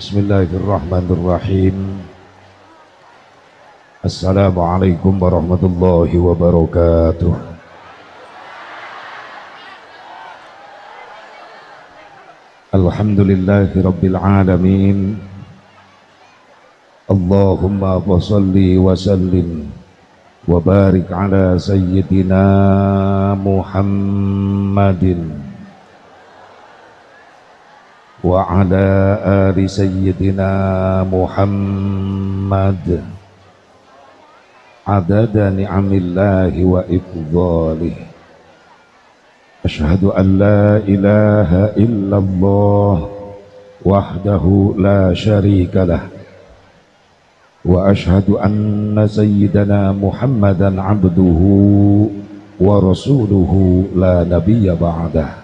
Bismillahirrahmanirrahim. Assalamualaikum warahmatullahi wabarakatuh. Alhamdulillahi rabbil alamin. Allahumma salli wa sallim wa barik ala sayyidina Muhammadin wa ala ali sayyidina Muhammad adada ni'amillahi wa ifdhalih. Ashhadu an la ilaha illallah wahdahu la syarika lah wa ashhadu anna sayyidana Muhammadan abduhu wa rasuluhu la nabiyya ba'dah.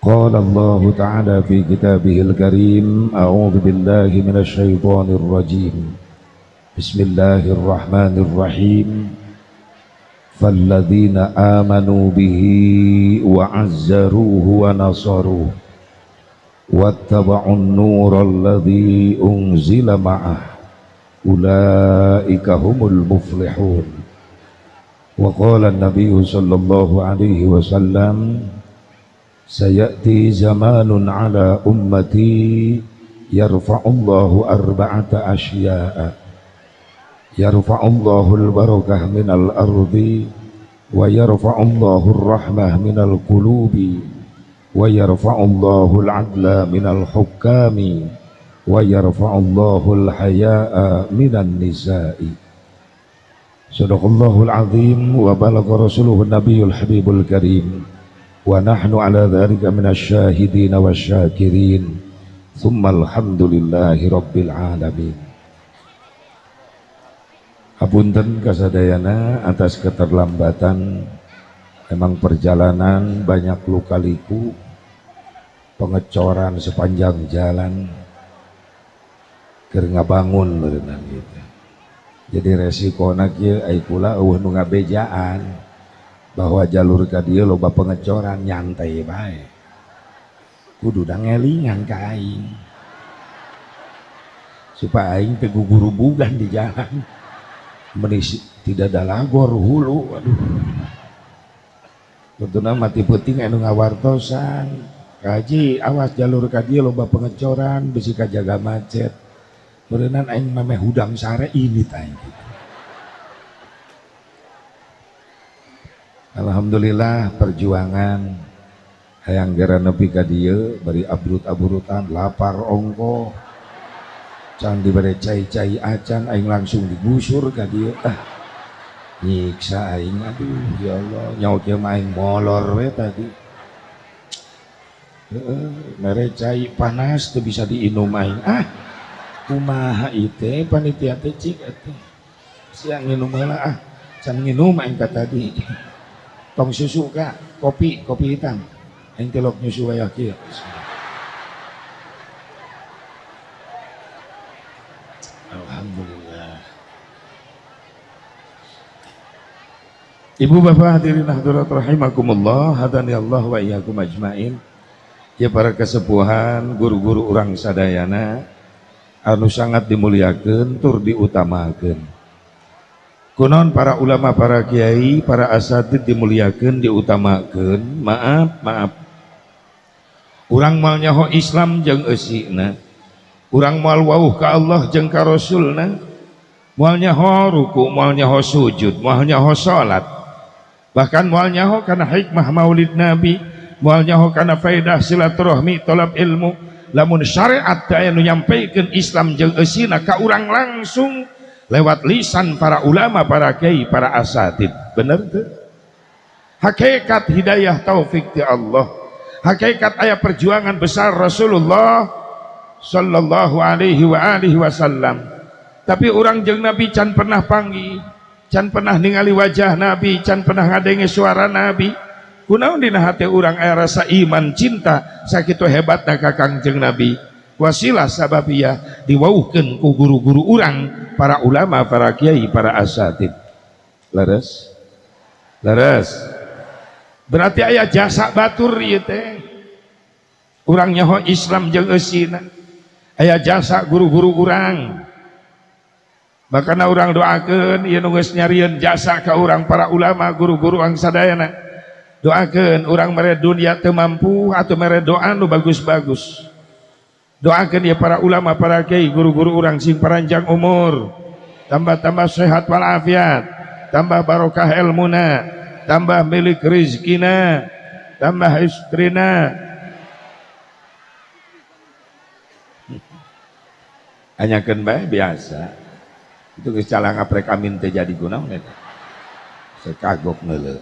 Qala Allah ta'ala fi kitabihil karim, a'udzu billahi minasy syaithanir rajim. Bismillahirrahmanirrahim. Falladzina amanu bihi wa 'azzaruhu wa nasaruhu wattaba'un nural ladzi unzila ma'ah ulaika humul muflihun. Wa qala an-nabiy sallallahu alaihi wasallam, sayati zamanun ala ummati yarfa'ullahu arba'ata asya'a. Yarfa'ullahu al-barakah minal ardi wa yarfa'ullahu ar-rahmah minal qulubi wa yarfa'ullahu al-adla minal hukami wa yarfa'ullahu al-haya'a minan nisa'i. Sadaqallahul azim wa balagha rasuluhu nabiyul habibul karim wa nahnu ala dhalika minasyahidin wasyakirin. Thumma alhamdulillahi rabbil alamin. Hapunten kasadayana atas keterlambatan. Memang perjalanan banyak luka-liku, pengecoran sepanjang jalan, keur ngabangun meureunnan gitu. Jadi resikona kieu ai kula eueuh nu ngabejaan bahwa jalur ka dieu loba pengecoran, nyantai bae. Kudu da ngelingan ka aing supaya aing teu gugurubugan di jalan. Menis tidak ada lagor hulu, aduh. Tentunya mati penting anu ngawartosan. Kaji awas jalur ka dieu loba pengecoran, bisi kajaga macet. Meureunnan aing memeh hudang sare ini tah gitu. Alhamdulillah perjuangan hayang gera nepi ka dieu bari abrut-abrutan lapar ongko. Can dibere cai-cai acan aing langsung digusur ka dieu. Ah, nyiksa aing, aduh ya Allah, nyawa kieu mah aing molor we tadi. Heeh, mere cai panas teu bisa diinum aing. Ah, kumaha ieu teh panitia teh cik atuh. Siang nginum heula ah, can nginum aing ka tadi. Tong susu ka, kopi, kopi hitam. Aing tilok nyusu wayah kieu. Alhamdulillah. Ibu bapak hadirin hadirat rahimakumullah, hadani Allah wa iyyakum ajmain. Ya para kesepuhan, guru-guru urang sadayana anu sangat dimuliakeun tur diutamakeun. Kunaon para ulama, para kiai, para asatid dimuliakeun, diutamakeun. Maaf, maaf. Urang moal nyaho Islam jeung eusina. Urang moal wauh ka Allah jeung ka Rasulna. Moal nyaho ruku, moal nyaho sujud, moal nyaho salat. Bahkan moal nyaho kana hikmah maulid Nabi, moal nyaho kana faedah silaturahmi, tolab ilmu. Lamun syariat teh aya nu nyampikeun Islam jeung eusina ka urang langsung lewat lisan para ulama, para kiai, para asatid. Bener teu? Hakikat hidayah taufik ti Allah. Hakikat aya perjuangan besar Rasulullah sallallahu alaihi wa alihi wasallam. Tapi urang jeung Nabi can pernah panggih, can pernah ningali wajah Nabi, can pernah ngadenge suara Nabi. Kunaon dina hate urang aya rasa iman cinta sakitu hebatna ka Kangjeng Nabi. Wasilah sababiyah diwauhkeun ku guru-guru urang, para ulama, para kiai, para asatid. Leres? Leres. Berarti aya jasa batur ieu teh. Urang nyaho Islam jeung eusina. Aya jasa guru-guru urang. Makana urang doakeun ieu nu geus nyarieun jasa ka urang, para ulama, guru-guru urang sadayana. Doakeun urang mere dunia teu mampu atau mere doa nu bagus-bagus. Doakeun ya para ulama, para kiai, guru-guru urang sing paranjang umur, tambah-tambah sehat walafiat, tambah barokah ilmuna, tambah milik rizkina, tambah istrina. Hanyakeun bae biasa. Itu geus calang aprek amin teh jadi kunaon eta. Saya kagok ngeuleuh.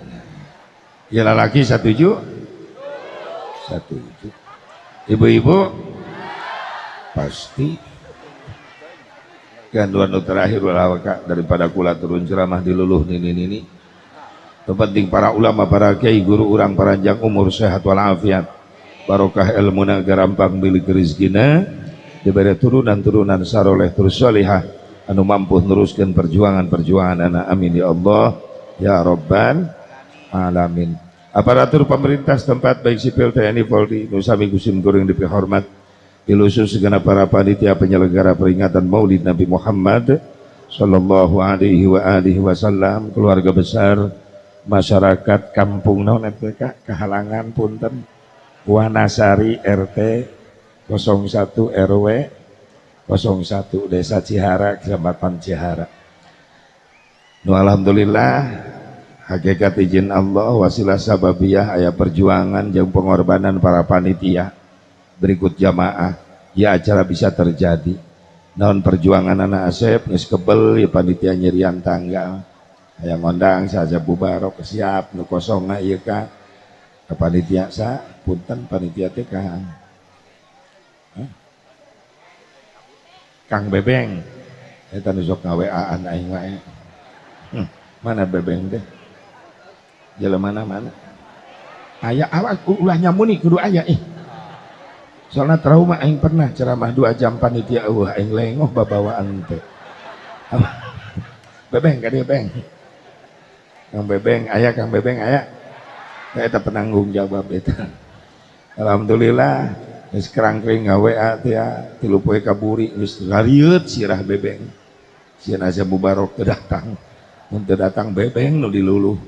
Ya lalaki satuju? Satuju. Ibu-ibu pasti. Kan dua nu terakhir ulah daripada kula turun ceramah diluluh nini nini. Penting para ulama, para kiai, guru urang paranjang umur, sehat walafiat, barokah ilmuna, garampang milik rezekina, diberi turunan-turunan saroleh terus solihah anu mampu neruskan perjuangan-perjuangan anak. Amin ya Allah ya Rabbal alamin. Aparatur pemerintah setempat baik sipil, TNI, Polri, nu sami ku sim kuring dipihormat, khusus segenap para panitia penyelenggara peringatan Maulid Nabi Muhammad sallallahu alaihi wa alihi wasallam, keluarga besar masyarakat kampung naon eta kahalangan punten, Wanasari RT 01 RW 01 Desa Cihara, Kecamatan Cihara. Nu alhamdulillah hakikat izin Allah wasilah sababiyah aya perjuangan jeung pengorbanan para panitia berikut jamaah ya acara bisa terjadi. Naon perjuangan anak Asep geus kebel ya panitia nyerian tanggal hayang ngondang saja bubarok siap nu kosongna ieu ka panitia sa punten panitia teh ka Kang Bebeng eta nu sok ngaweaan aing wae. Mana Bebeng teh jelema mana aya awak ulah nyamuni kudu aya ih. Soalnya trauma aing pernah ceramah 2 jam panitia eueuh aing lengoh babawaan teh. Bebeng ka dieu Beng. Kang Bebeng aya, Kang Bebeng aya. Eta penanggung jawab eta. Alhamdulillah geus kerangkring ngaWA teh ya 3 poe kaburi geus rarieut sirah Bebeng. Sieun asa Mubarok teu datang. Mun teu datang Bebeng nu diluluh.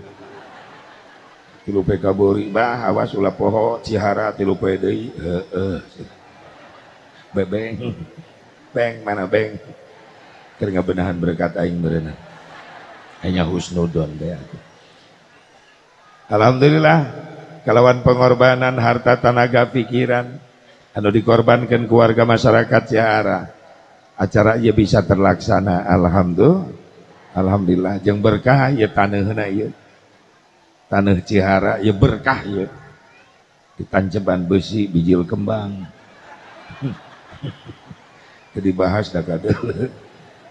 3 poe kaburi bah awas ulah poho Cihara 3 poe deui heueuh. Bebeng. Beng mana Beng? Keur ngabenahan berkat aing bereuna. Hanya husnudon teh atuh. Alhamdulillah kalawan pengorbanan harta, tenaga, pikiran anu dikorbankan keluarga masyarakat Cihara acara ieu bisa terlaksana. Alhamdulillah. Alhamdulillah jeung berkah ieu taneuhna ieu. Taneuh Cihara ieu berkah ieu. Ditanceban besi bijil kembang. Teu dibahas da kadeuleu.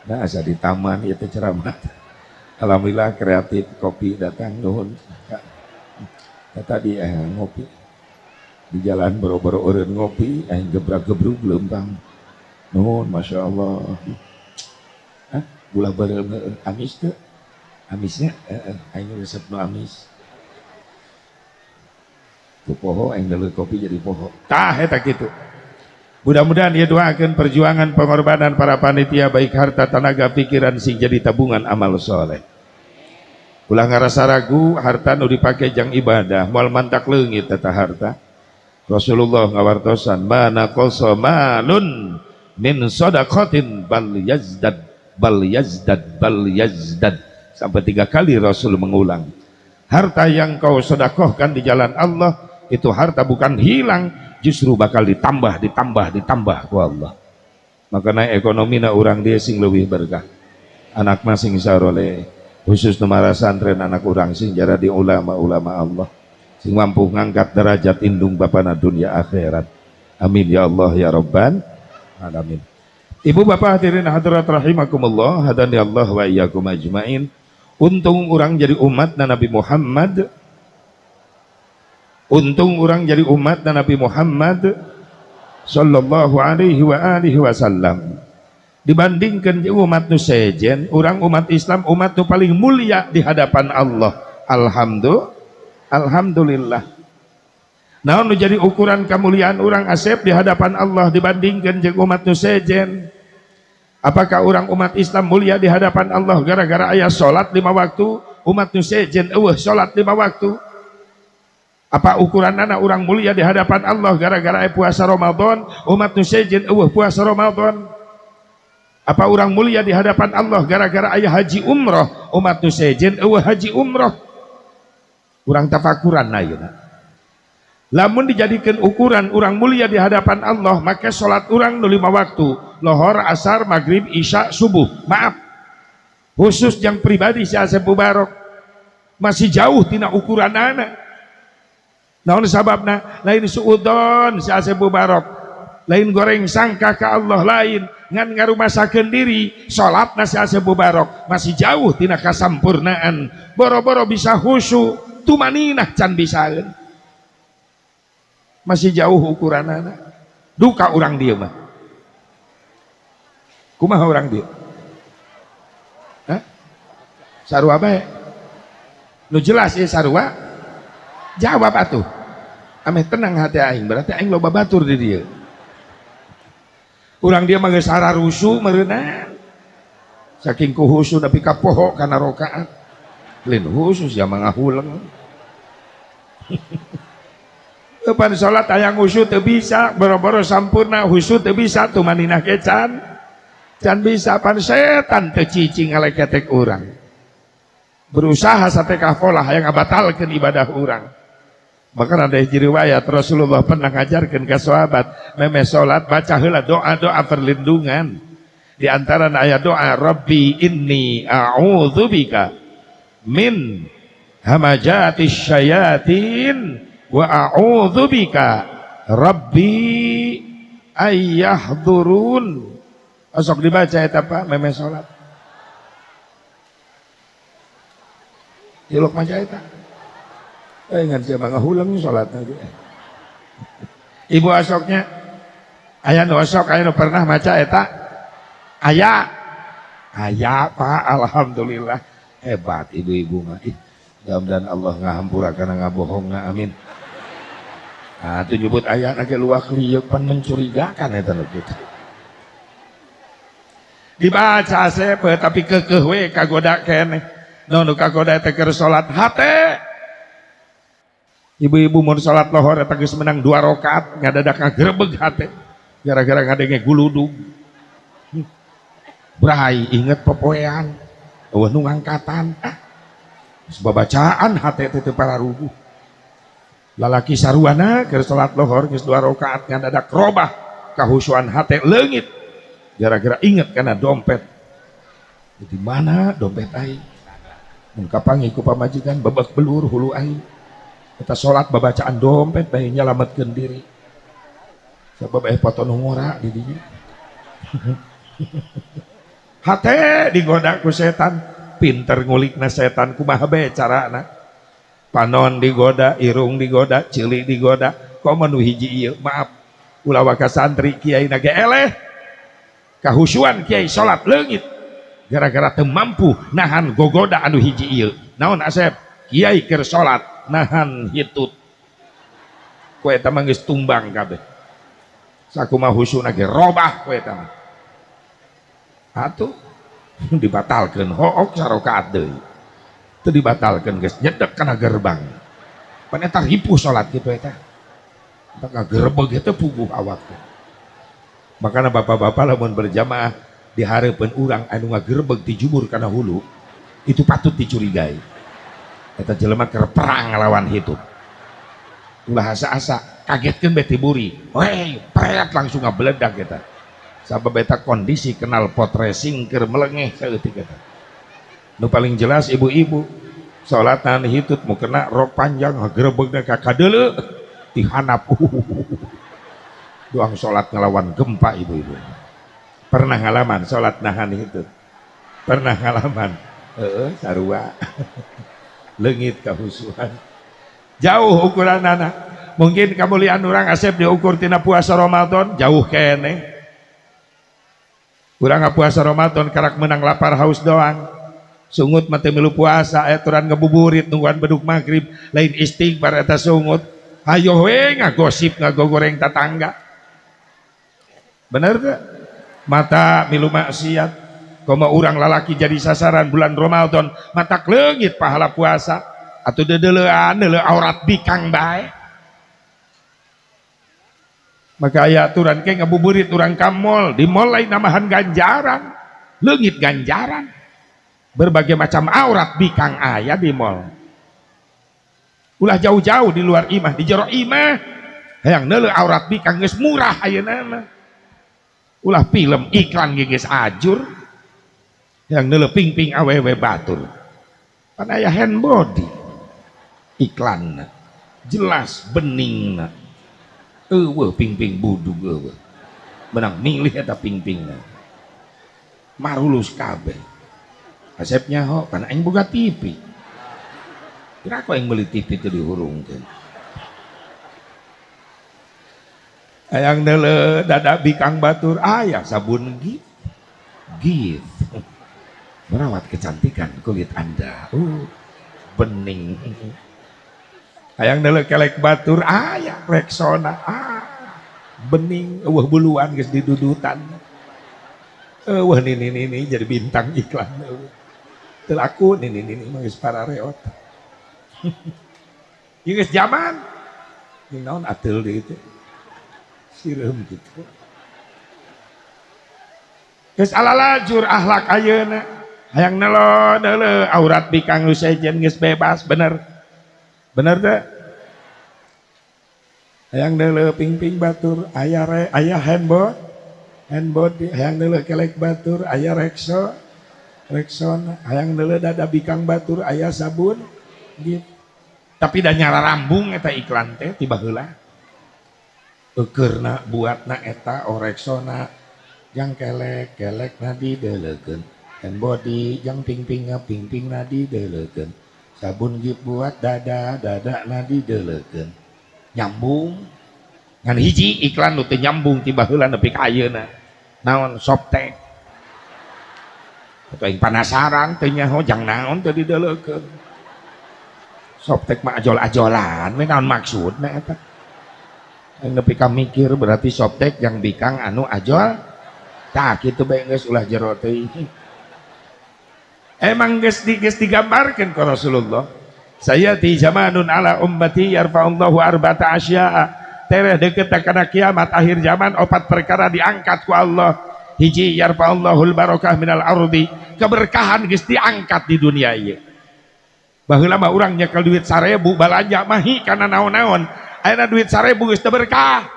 Nah asa di taman ieu teh ceramah. Alhamdulillah kreatif kopi datang nuhun. Tadi ngopi di jalan boro-boro eureun ngopi aing gebrak-gebrug leumpang. Nuhun Masya Allah. Hah? Gula beureum amis teu? Amisnya aing resep nu amis. Ku poho aing deuleu kopi jadi poho. Tah eta kitu. Mudah-mudahan ia doakan perjuangan pengorbanan para panitia baik harta, tenaga, pikiran sing jadi tabungan amal soleh. Ulah ngarasa ragu harta nu dipake jang ibadah moal mantak leungit eta harta. Rasulullah ngawartosan mana qasa malun min sadaqatin bal yazdad bal yazdad bal yazdad, sampai 3 kali Rasul mengulang. Harta yang kau sedekahkan di jalan Allah itu harta bukan hilang, justru bakal ditambah, ditambah, ditambah ku Allah. Makanya ekonomi na urang dia sing leuwih berkah. Anak masing saroleh, khusus nu marasantren anak urang sing jadi ulama-ulama Allah, sing mampu ngangkat derajat indung bapana dunia akhirat. Amin ya Allah ya Rabbal alamin. Ibu bapak hadirin hadirat rahimakumullah, hadani Allah wa iyyakum ajmain. Untung urang jadi umat Nabi Muhammad. Untung orang jadi umat dan Nabi Muhammad sallallahu alaihi wa alihi wasallam. Dibandingkan umat nu sejen, orang umat Islam umat nu paling mulia di hadapan Allah. Alhamdulillah. Naon nu jadi ukuran kemuliaan orang Asep di hadapan Allah dibandingkan jeung umat nu sejen? Apakah orang umat Islam mulia di hadapan Allah gara-gara aya salat 5 waktu, umat nu sejen eueuh salat 5 waktu? Apa ukuranana orang mulia di hadapan Allah gara-gara aya puasa Ramadan, umat nu sejen eueuh puasa Ramadan? Apa orang mulia di hadapan Allah gara-gara aya haji umroh, umat nu sejen eueuh haji umroh? Urang tafakuran ayeuna. Lamun dijadikan ukuran orang mulia di hadapan Allah, maka salat orang nu 5 waktu, lohor, asar, maghrib, isya, subuh. Maaf, khusus yang pribadi si Asep Mubarok masih jauh tina ukuran anak. Naon sababna? Lain suudon si Asep Mubarok, lain goreng sangka ke Allah, lain ngan ngarumasakeun diri salatna si Asep Mubarok masih jauh tina kasampurnaan. Boro-boro bisa khusyuk, tumaninah can bisaeun. Masih jauh ukuran anak. Duka orang dia mah. Kumaha orang dia? Hah? Sarua bae. Nu jelas ya sarua. Jawab atuh. Ameh tenang hati aing, berarti aing loba batur di dia. Urang dia mah geus rusuh meureunna. Saking kuhusu nepi ka poho kana rakaat. Lain khusus ya mah ngahuleng. Kapan salat hayang khusyuk teu bisa, boro-boro sampurna khusyuk teu bisa, tumaninah ge can can bisa, pan setan teu cicing ngaleketek urang. Berusaha satekah pola hayang ngabatalkeun ibadah urang. Bahkan ada hiji riwayat Rasulullah pernah ngajarkeun ka sahabat, memeh salat baca heula doa-doa perlindungan. Di antara ayat doa Rabbi inni a'udzubika min hamajatis syayatin wa a'udzubika rabbi ayyahdurun. Osok dibaca eta Pak memeh salat. Tilok maca eta. Ngan sia mah ngahuleng salatna ge. Ibu asoknya aya nu osok, aya nu pernah maca eta? Aya. Aya Pak, alhamdulillah. Hebat ibu-ibu mah. Ih, mudah-mudahan Allah ngahampura kana ngabohongna, amin. Ah, tuh nyebut ayat lagi luak liuk pan mencurigakan eta nu kitu. Dibaca sepe tapi kekeuh we kagoda keneh. Nu kagoda teh keur salat hate. Ibu-ibu mun salat lohor eta geus menang 2 rakaat ngadadak ngagrebeg hate. Gara-gara ngadenge guludug. Bray inget popoean. Eueuh nu ngangkatan. Ah. Geus babacaan hate teh teu pararuguh. Lalaki saruana keur salat lohor geus 2 rakaat ngadadak robah kahusuan hate leungit gara-gara inget kana dompet. Di mana dompet aing? Mun kapanggih ku pamajikan babak belur hulu aing. Eta salat babacaan dompet bae nyalametkeun diri. Sabab foto nu ngora di dinya. Hate digoda ku setan, pinter ngulikna setan kumaha bae carana. Panon digoda, irung digoda, ceuli digoda, komo nu hiji ieu, maaf. Ulah waka santri kiai na ge eleh. Kahusuan kiai salat leungit gara-gara teu mampu nahan gogoda anu hiji ieu. Naon Asep? Kiai keur salat nahan hitut. Ku eta mah geus tumbang kabeh. Sakumaha husuna ge robah ku eta mah. Atuh dibatalkeun hook sarakaat deui. Teu dibatalkeun geus nyedek kana gerbang. Pan eta ripuh salat kitu eta. Eta ngagerebeg eta puguh awak teh. Makana bapak-bapak lamun berjamaah di hareupeun urang anu ngagerebeg dijubur kana hulu, itu patut dicurigai. Eta jelema keur perang ngalawan hitut. Ulah asa-asa kagetkeun bae tiburi. Weh, pret langsung ngabeledak eta. Sabab eta kondisi kenal pot racing keur melengeh saeutik eta. Nu paling jelas ibu-ibu salat nahan hitut mu kena rok panjang ngagerebegna ka kadeuleu dihanap. Doang salat ngelawan gempa ibu-ibu. Pernah ngalaman salat nahan hitut? Pernah ngalaman? Heeh, sarua. Leungit kahusuan. Jauh ukuran anak. Mungkin kemuliaan orang Asep diukur tina puasa Ramadan jauh keneh. Urang puasa Ramadan karak menang lapar haus doang. Sungut mah teu milu puasa aturan ngebuburit nungguan beduk maghrib, lain istighfar eta sungut. Hayo we ngagosip ngagogoreng tatangga. Bener teu? Mata milu maksiat. Komo urang lalaki jadi sasaran bulan Ramadan, mata leungit pahala puasa atuh deudeulean deuleu aurat bikang bae. Maka aya aturan ke ngabuburit urang ka mall, di mall lain nambahan ganjaran, leungit ganjaran. Berbagai macam aurat bikang aya di mall. Ulah jauh-jauh di luar imah, di jero imah hayang neuleu aurat bikang geus murah ayeuna mah. Ulah film iklan ge geus ajur. Yang neuleu ping-ping awewe batur. Pan aya hand body iklan jelas beningna. Eueuh ping-ping budug eueuh. Menang milih eta ping-pingna. Marulus kabeh. Asep nyaho pan aing boga TV. Kira aku aing meuli TV teu dihurungkeun. Hayang neuleu dada bikang batur aya sabun Gift. Gift. Merawat kecantikan kulit Anda. Bening. Hayang neuleu kelek batur aya Rexona. Bening eueuh buluan geus didudutan. Eueuh nini-nini jadi bintang iklan. Teu laku nini-nini mah geus parareot. Ieu geus zaman. Jeung naon ateul deui teh. Sireum kitu. Geus alalajur akhlak ayeuna. Hayang nelo neuleuh aurat bikang nu sejen geus bebas, bener. Bener teu? Hayang neuleuh ping-ping batur aya re, aya handbody. Handbody hayang neuleuh kelek batur aya rekso. Rexona hayang neuleuh dada bikang batur aya sabun gitu. Tapi da nyara rambung eta iklan teh ti baheula. Eukeurna buatna eta Rexona jang kelek kelekna dideuleukeun. Hand body jang ping-pingna ping-pingna dideuleukeun. Sabun Gift buat dada dadana dideuleukeun. Nyambung. Ngan hiji iklan nu teu nyambung ti baheula nepi ka ayeuna. Naon Softex. Atuh aing panasaran teu nyaho jang naon teu dideuleukeun. Softex mah ajol-ajolan we naon maksudna eta. Aing nepi ka mikir berarti Softex jang bikang anu ajol. Tah kitu bae geus ulah jero teuing. Emang geus digambarkeun ku Rasulullah. Sayati zamanun ala ummati yarfa'ullahu arba'ata asya'a. Tereh deket kana kiamat akhir zaman opat perkara diangkat ku Allah. Hiji yarfa'ullahul barakah minal ardi. Keberkahan geus diangkat di dunia ieu. Baheula mah urang nyekel duit 1000 balanja mahi kana naon-naon. Ayeuna duit 1000 geus teu berkah.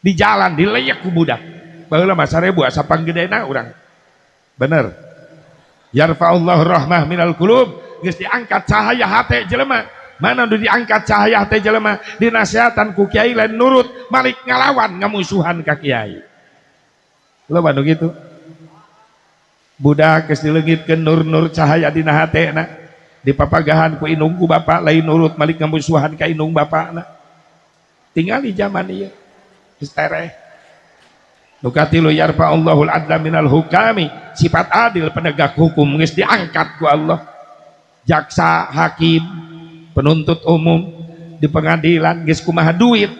Di jalan dileyek ku budak. Baheula mah 1000 asa panggedena urang. Bener. Yarfa'ullahu rahmah minal qulub, geus diangkat cahaya hate jelema. Mana nu diangkat cahaya hate jelema dinasehatan ku kiai lain nurut, malik ngalawan ngamusuhan ka kiai. Loba nu kitu. Budak geus dileungitkeun nur-nur cahaya dina hatena, dipapagahan ku indung ku bapak lain nurut malik ngamusuhan ka indung bapakna. Tingali zaman ieu geus tereh. Nu katilu yarfa'ullahul adla minal hukami, sifat adil penegak hukum geus diangkat ku Allah. Jaksa, hakim, penuntut umum di pengadilan geus kumaha duit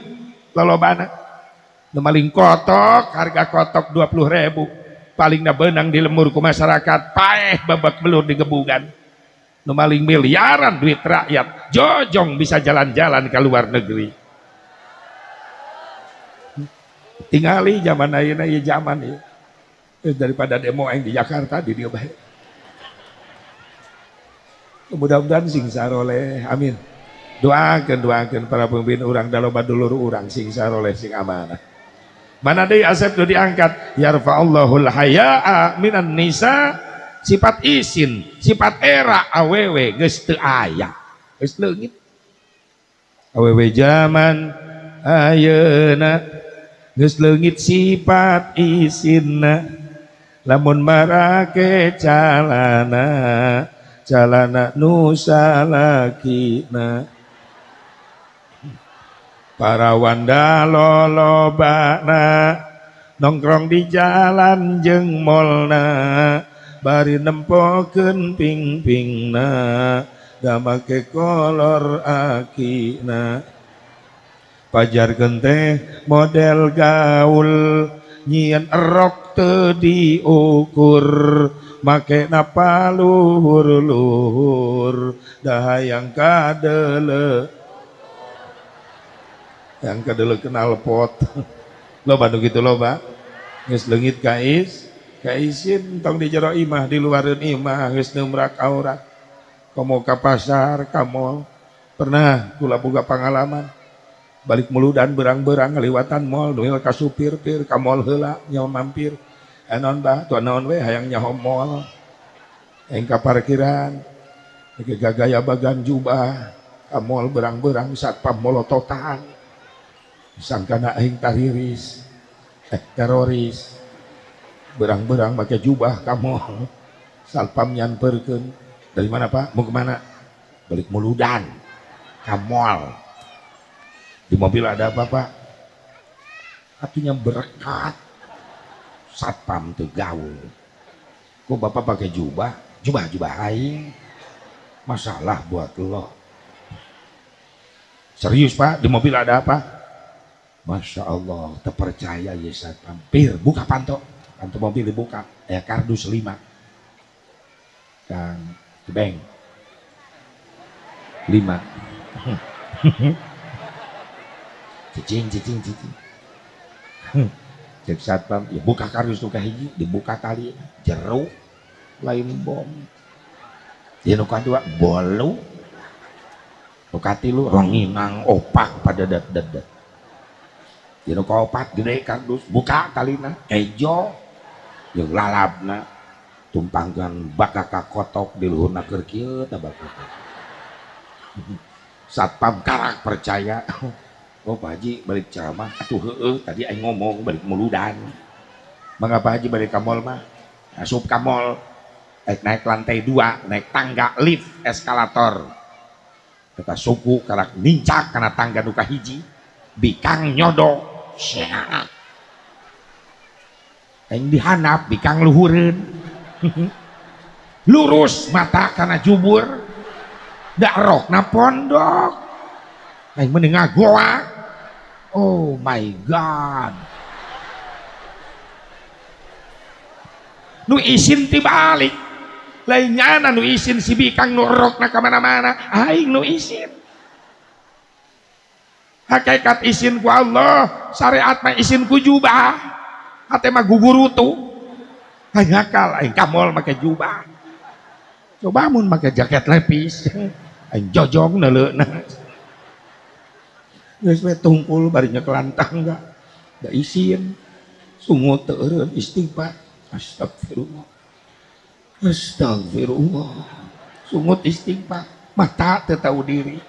lolobana. Nu maling kotok harga kotok 20.000 palingna beunang di lemur ku masyarakat paeh babak belur digebugan. Nu maling miliaran duit rakyat jojong bisa jalan-jalan ke luar negeri. Tingali zaman ayeuna ieu zaman ieu. Daripada demo aing di Jakarta di dieu bae. Mudah-mudahan sing saroleh, amin. Doakeun doakeun para pemimpin urang da loba dulur urang sing saroleh sing amanah. Mana deui asep nu diangkat yarfa'ullahul haya'a minan nisa, sifat isin, sifat era awewe geus teu aya. Geus leungit. Awewe zaman ayeuna geus leungit sifat isinna, lamun marake calana calana nu salakina. Para wanda lolobana nongkrong di jalan jeung molna, bari nempokeun ping-pingna da make kolor akina. Pajarkeun teh model gaul nyieun erok teu diukur make napa luhur-luhur da hayang kadele yang kadele kenal pot. Loba nu kitu loba geus leungit kais kaisin tong di jero imah di luareun imah geus neumrak aurat komo ka pasar ka mall. Pernah kula boga pangalaman balik muludan berang-berang ngaliwatan mall nuil ka supir pir ka mall heula nyawa mampir naon bah tuan naon we hayang nyaho mall aing ka parkiran ge gagaya bagan jubah ka mall berang-berang satpam molototan sangkana aing tariris teroris berang-berang make jubah ka mall satpam nyamperkeun dari mana Pak mau kemana balik muludan ka mall. Di mobil ada apa Pak? Artinya berkat. Satpam teu gaul. Kok bapak pakai jubah? Jubah-jubah aing. Masalah buat lo. Serius Pak, di mobil ada apa? Masya Allah, terpercaya ya satpam. Pir, buka panto. Panto mobil dibuka. Ya kardus 5. Kang, Beng. 5. Cicing, cicing, cicing. Cek satpam, ya buka kardus nu kahiji, dibuka tali, jeruk, lain bom. Ya nu kadua bolu. Nu katilu ranginang opak pada dat-dat. Ya nu kaopat gede kardus, buka talina, ejo, jeung lalabna tumpangkeun bakaka kotok di luhurna keur kieu tah bakaka. Satpam karak percaya. Oh Pak Haji balik ceramah atuh heueuh tadi aing ngomong balik muludan. Mangga Pak Haji balik ka mall mah. Asup ka mall. Naik lantai 2, naik tangga lift eskalator. Eta suku karak nincak kana tangga nu kahiji. Bikang nyodok. Sia. Aing dihandap bikang luhureun. Lurus mata kana jubur. Da rokna pondok. Aing mending ngagoak. Oh my God. Nu isin tibalik. Lain nyana nu isin si bikang nu rokna ka mana-mana, aing nu isin. Hakikat isin ku Allah, syariat mah isin ku jubah. Hate mah gugurutu. Aing akal aing ka mall make jubah. Coba mun make jaket lepis, aing jojong neuleuna. Geus we tungkul bari nyekelan tangga. Da isin. Sungut teu eureun istighfar. Astagfirullah. Astagfirullah. Sungut istighfar. Mata teu tahu diri.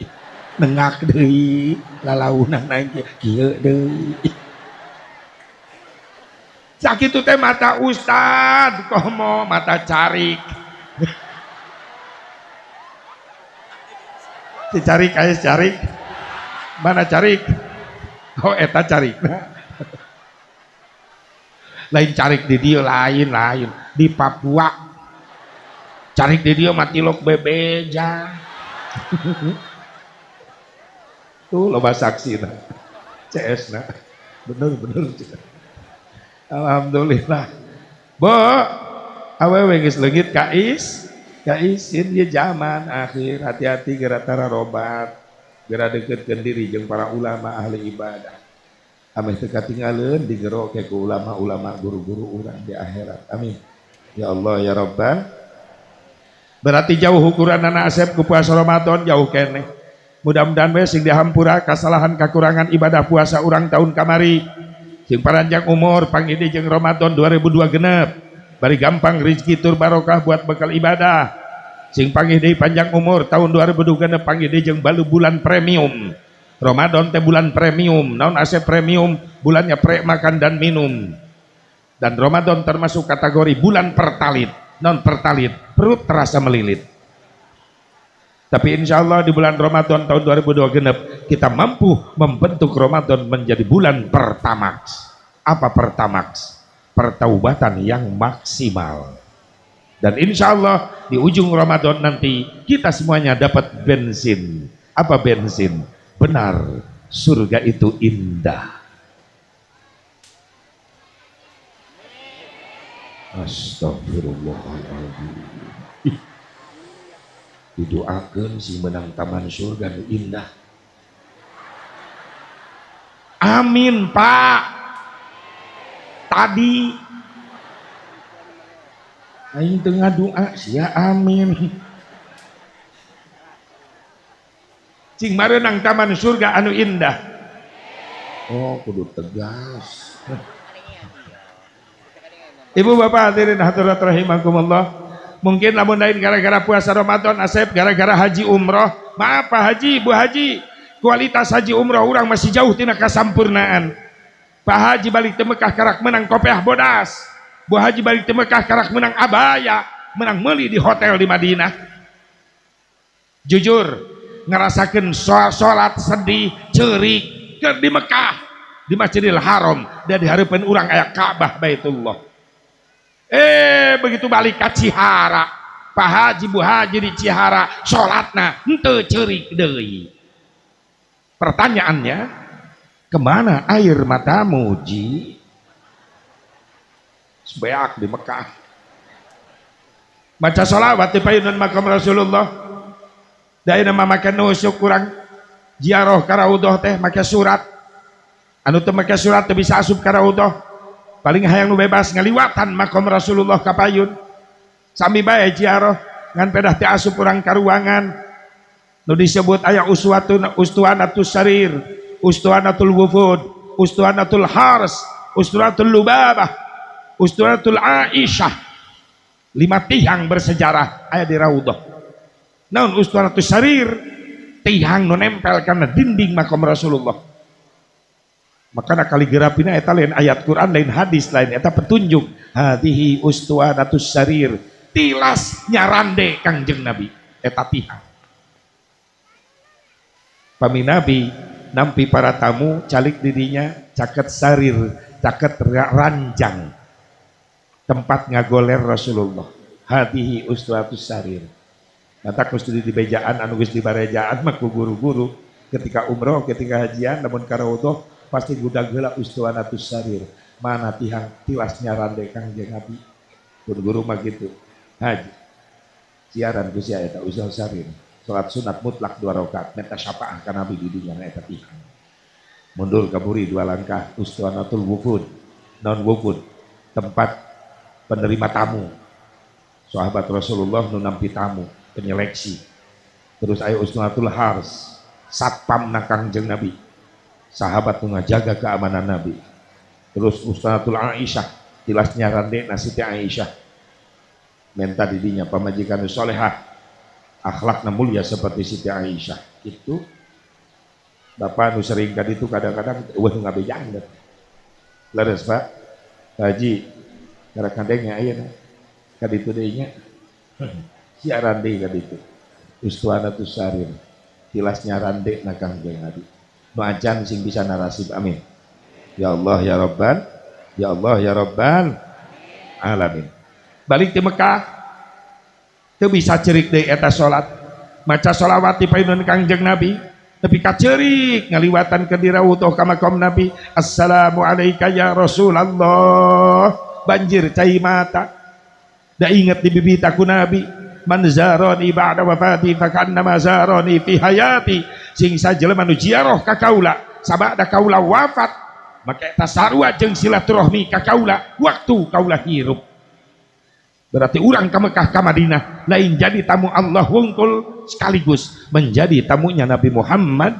Nengak deui, lalaunan aing kieu deui. Sakitu teh mata ustad komo mata carik. Dicari kayak carik. Mana carik? Oh eta carik. Lain carik di dia lain di Papua. Carik di dia mati lok bebeja. Tuh loba saksi nah. CS nah. Bener. Alhamdulillah. Bo, awewe geus leungit kais, kaisin ye zaman akhir hati-hati geura tara robat. Geura deketkeun diri jeung para ulama ahli ibadah. Ameh teu katinggaleun digero ke ku ulama-ulama guru-guru urang di akhirat. Amin. Ya Allah ya Rabbal. Berarti jauh ukuranana Asep ku puasa Ramadan jauh keneh. Mudah-mudahan we sing dihampura kasalahan kakurangan ibadah puasa urang tahun kamari. Sing paranjang umur pangidi jeung Ramadan 2002 genep. Bari gampang rezeki tur barokah buat bekal ibadah. Sing panggih deui panjang umur tahun 2002 genep panggih deui jeung balu bulan premium. Ramadan teh bulan premium. Naon ase premium? Bulannya pre makan dan minum. Dan Ramadan termasuk kategori bulan pertalit. Non pertalit, perut terasa melilit. Tapi insya Allah di bulan Ramadan tahun 2002 genep kita mampu membentuk Ramadan menjadi bulan pertamax. Apa pertamax? Pertaubatan yang maksimal. Dan insya Allah di ujung Ramadan nanti kita semuanya dapat bensin. Apa bensin? Benar Surga itu indah. Astagfirullahaladzim. Didoakeun sing menang taman surga nu indah. Amin Pak. Tadi aing teu ngadoa sia amin. Cing mareunang taman surga anu indah. Oh kudu tegas. Ibu bapak hadirin hadirat rahimakumullah. Mungkin lamun lain gara-gara puasa Ramadan asep, gara-gara haji umroh. Maaf Pak Haji, Bu Haji, kualitas haji umroh urang masih jauh tina kasampurnaan. Pak Haji balik ke Mekah karak menang kopiah bodas. Bu Haji balik ke Mekah karak menang abaya, menang meuli di hotel di Madinah. Jujur ngerasakan sholat sedih, cerik ke di Mekah, di Masjidil Haram, dan di hareupeun urang aya Ka'bah Baitullah. Begitu balik ke Cihara, Pak Haji Bu Haji di Cihara sholatna henteu ceurik deui. Pertanyaannya, kemana air matamu Ji? Sebeak di Mekah. Baca sholawat di payunan makam Rasulullah. Daina mah make nusuk kurang ziarah ka raudhah teh make surat. Anu teu make surat teu bisa asup ka raudhah. Paling hayang nu bebas ngaliwatan makam Rasulullah ka payun. Sami bae ziarah ngan pedah teh asup urang ka ruangan. Nu disebut aya uswatun ustuanatus sarir, ustuanatul wufud, ustuanatul hars, ustuanatul lubabah, ustuanatul aisyah. 5 tiang bersejarah aya di raudhah. Naon ustuanatus sarir? Tiang nu nempel kana dinding makam Rasulullah. Makana kaligrafina eta lain ayat Quran, lain hadis, lain eta petunjuk. Hadhihi ustuanatus sarir, tilas nyarande Kangjeng Nabi eta tiang. Pami Nabi nampi para tamu calik didinya caket sarir, caket ranjang tempat ngagoler Rasulullah. Hadhihi ustuanatus sarir. Mata kudu di bejaan anu geus dibarejaan mah ku guru-guru ketika umroh, ketika hajian, namun ka raudhah pasti gudag heula ustuanatus sarir. Mana tihang tilas nyarande Kangjeng Nabi. Guru-guru mah gitu. Haji siaran ku sia eta usul sarir. Salat sunat mutlak 2 rakaat minta syafaah ka Nabi di dinya eta tihang. Mundur ka buri 2 langkah ustuanatul wufud. Non wufud, tempat penerima tamu. Sahabat Rasulullah nu nampi tamu, penyeleksi. Terus aya ustuanatul hars, satpam na Kangjeng Nabi. Sahabat nu ngajaga keamanan Nabi. Terus ustuanatul Aisyah, tilas nyarande na Siti Aisyah. Menta didinya pamajikan solehah, akhlakna mulia seperti Siti Aisyah. Itu bapak nu sering ka ditu kadang-kadang eueuh nu ngabejaan. Leres Pak, Pak Haji, kadang-kadangnya ayeuna ka ditu deui nya. Siaran deui ka ditu. Ustuanatus sarir, tilas nyarande na Kangjeng Nabi. Nu acan sing bisa narasib amin. Ya Allah ya Rabban, ya Allah ya Rabban alamin. Balik di Mekah teu bisa cerik deui eta salat. Maca sholawat di payunan Kangjeng Nabi tapi kacerik ngaliwatan ke diraudhah ka makam Nabi. Assalamu alayka ya Rasulullah. Banjir cai mata. Da inget di bibita ku Nabi, man zarani ba'da wafati fakannama zarani fi hayati. Sing sajelema nu ziarah ka kaula sabada kaula wafat, maka eta sarua jeung silaturahmi ka kaula waktu kaula hirup. Berarti urang ka Mekah ka Madinah lain jadi tamu Allah wungkul, sekaligus menjadi tamunya Nabi Muhammad.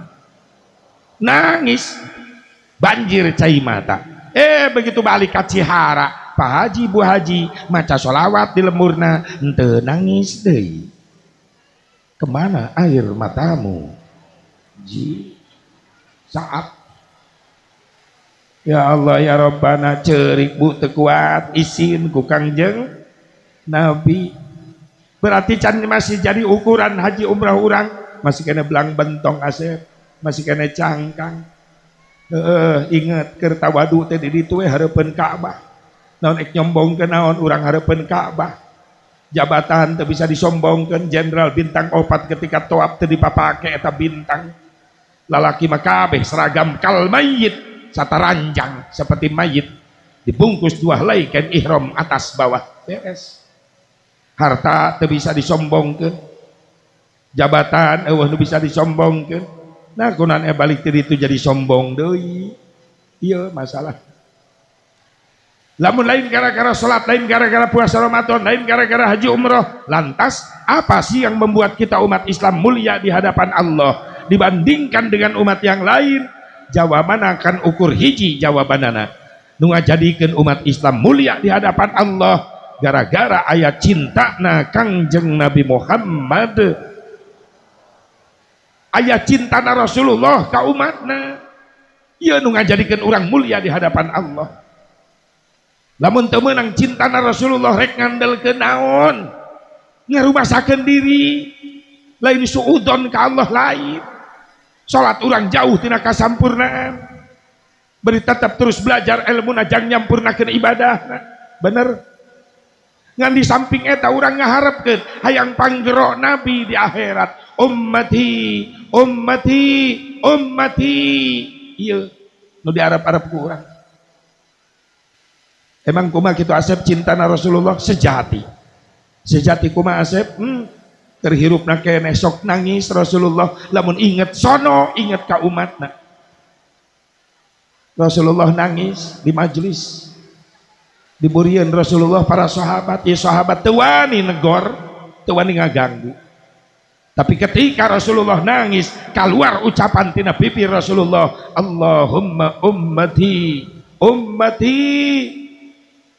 Nangis banjir cai mata. Begitu balik ka Cihara, Pak Haji Bu Haji maca sholawat di lemurna henteu nangis deui. Kemana air matamu Ji? Saat ya Allah ya Rabbana, ceurik bu teu kuat isin ku Kangjeng Nabi. Berarti can masih jadi ukuran haji umrah urang, masih kena belang bentong asep, masih kena cangkang. Inget keur tawadu teh di ditu we hareupeun Ka'bah. Naon ek nyombongkeun naon urang hareupeun Ka'bah. Jabatan teu bisa disombongkeun, jenderal bintang 4 ketika toab teu dipapake eta bintang. Lalaki mah kabeh seragam kal mayit, sataranjang seperti mayit, dibungkus dua helai kain ihram atas bawah, beres. Harta teu bisa disombongkeun, jabatan euweuh nu bisa disombongkeun. Nah, kunaon balik ti ditu jadi sombong deui? Ieu masalah. Lamun lain gara-gara salat, lain gara-gara puasa Ramadan, lain gara-gara haji umroh, lantas apa sih yang membuat kita umat Islam mulia di hadapan Allah dibandingkan dengan umat yang lain? Jawaban akan ukur hiji jawabanana. Nu ngajadikeun umat Islam mulia di hadapan Allah gara-gara aya cintana Kangjeng Nabi Muhammad, aya cintana Rasulullah ka umatna. Ieu nu ngajadikeun urang mulia di hadapan Allah. Lamun teu meunang cintana Rasulullah, rek ngandelkeun naon? Ngarumasakeun diri, lain suudon ka Allah, lain. Salat urang jauh tina kasampurnaan, beri tetap terus belajar ilmu jang nyampurnakeun ibadah, bener. Ngan di samping eta urang ngaharepkeun hayang panggero Nabi di akhirat, ummati, ummati, ummati. Ieu nu diarep-arep ku urang. Emang kumaha kitu, Asep, cintana Rasulullah sejati? Sejati kumaha, Asep? Keur hirupna keneh sok nangis Rasulullah lamun inget sono, inget ka umatna. Rasulullah nangis di majelis, diburian Rasulullah para sahabat. Ya, sahabat teu wani negor, teu wani ngaganggu. Tapi ketika Rasulullah nangis, keluar ucapan tina bibir Rasulullah, "Allahumma ummati, ummati."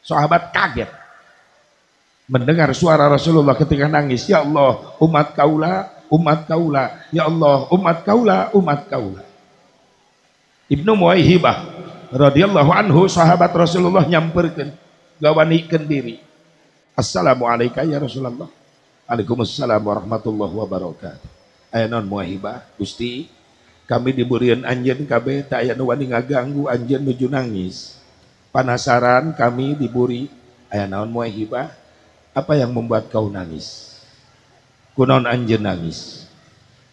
Sahabat kaget mendengar suara Rasulullah ketika nangis, "Ya Allah, umat kaula, umat kaula, ya Allah, umat kaula, umat kaula." Ibnu Muwaihibah radhiyallahu anhu, sahabat Rasulullah, nyamperkeun, gawanikeun diri. "Assalamualaikum ya Rasulullah." "Waalaikumsalam warahmatullahi wabarakatuh." "Aya naon, Muwaihibah?" "Gusti, kami diburian anjeun kabeh, teu aya nu wani ngaganggu, anjeun nuju nangis. Penasaran kami diburi." "Aya naon, Muwaihibah? Apa yang membuat kau nangis? Kunaon anjeun nangis?"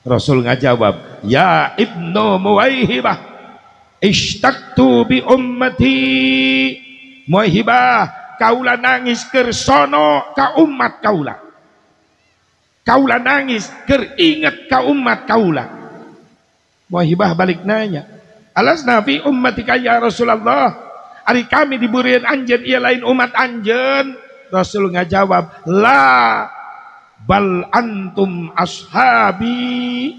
Rasul ngajawab, "Ya Ibnu Muwaihibah, ishtaqtu bi ummati." Muwaihibah, kaula nangis keur sono ka umat kaula. Kaula nangis keur inget ka umat kaula. Muwaihibah balik nanya, "Alasna fi ummatika ya Rasulullah? Ari kami diburian anjeun, ieu lain umat anjeun?" Rasul ngajawab, "La, bal antum ashabi."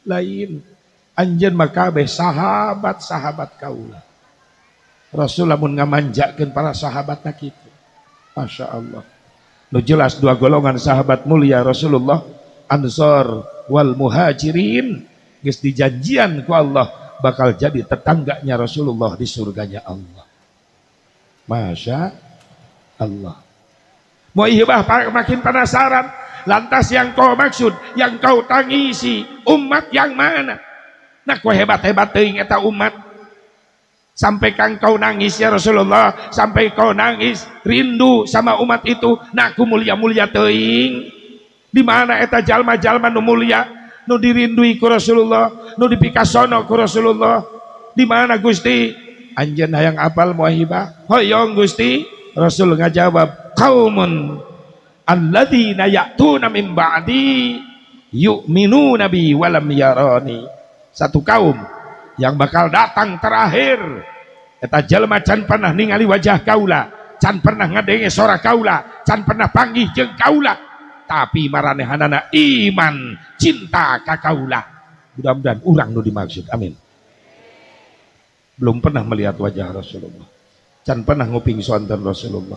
Lain, anjeun mah kabeh sahabat-sahabat kaula. Rasul lamun ngamanjakeun para sahabatna kitu. Masya Allah. Nu jelas dua golongan sahabat mulia Rasulullah, Ansor wal Muhajirin, geus dijanjian ku Allah bakal jadi tetangganya Rasulullah di surganya Allah. Masya Allah. Muwaihibah makin penasaran. "Lantas yang kau maksud, yang kau tangisi, umat yang mana? Nah, kau hebat-hebat teuing eta umat. Sampai kang kau nangis ya Rasulullah, sampai kau nangis rindu sama umat itu. Nah, aku mulia-mulia teuing. Di mana eta jalma-jalma nu mulia, nu dirindui ku Rasulullah, nu dipikasono ku Rasulullah? Di mana, Gusti?" "Anjeun hayang apal, Muwaihibah?" "Hoyong, Gusti." Rasul ngajawab, "Qaumun alladzina ya'tuna min ba'di yu'minuna bi walam yarani." Satu kaum yang bakal datang terakhir, eta jelema can pernah ningali wajah kaula, can pernah ngadenge suara kaula, can pernah panggih jeung kaula, tapi maranehanana iman cinta ka kaula. Mudah-mudahan urang nu dimaksud, amin. Belum pernah melihat wajah Rasulullah, can pernah nguping sonten Rasulullah,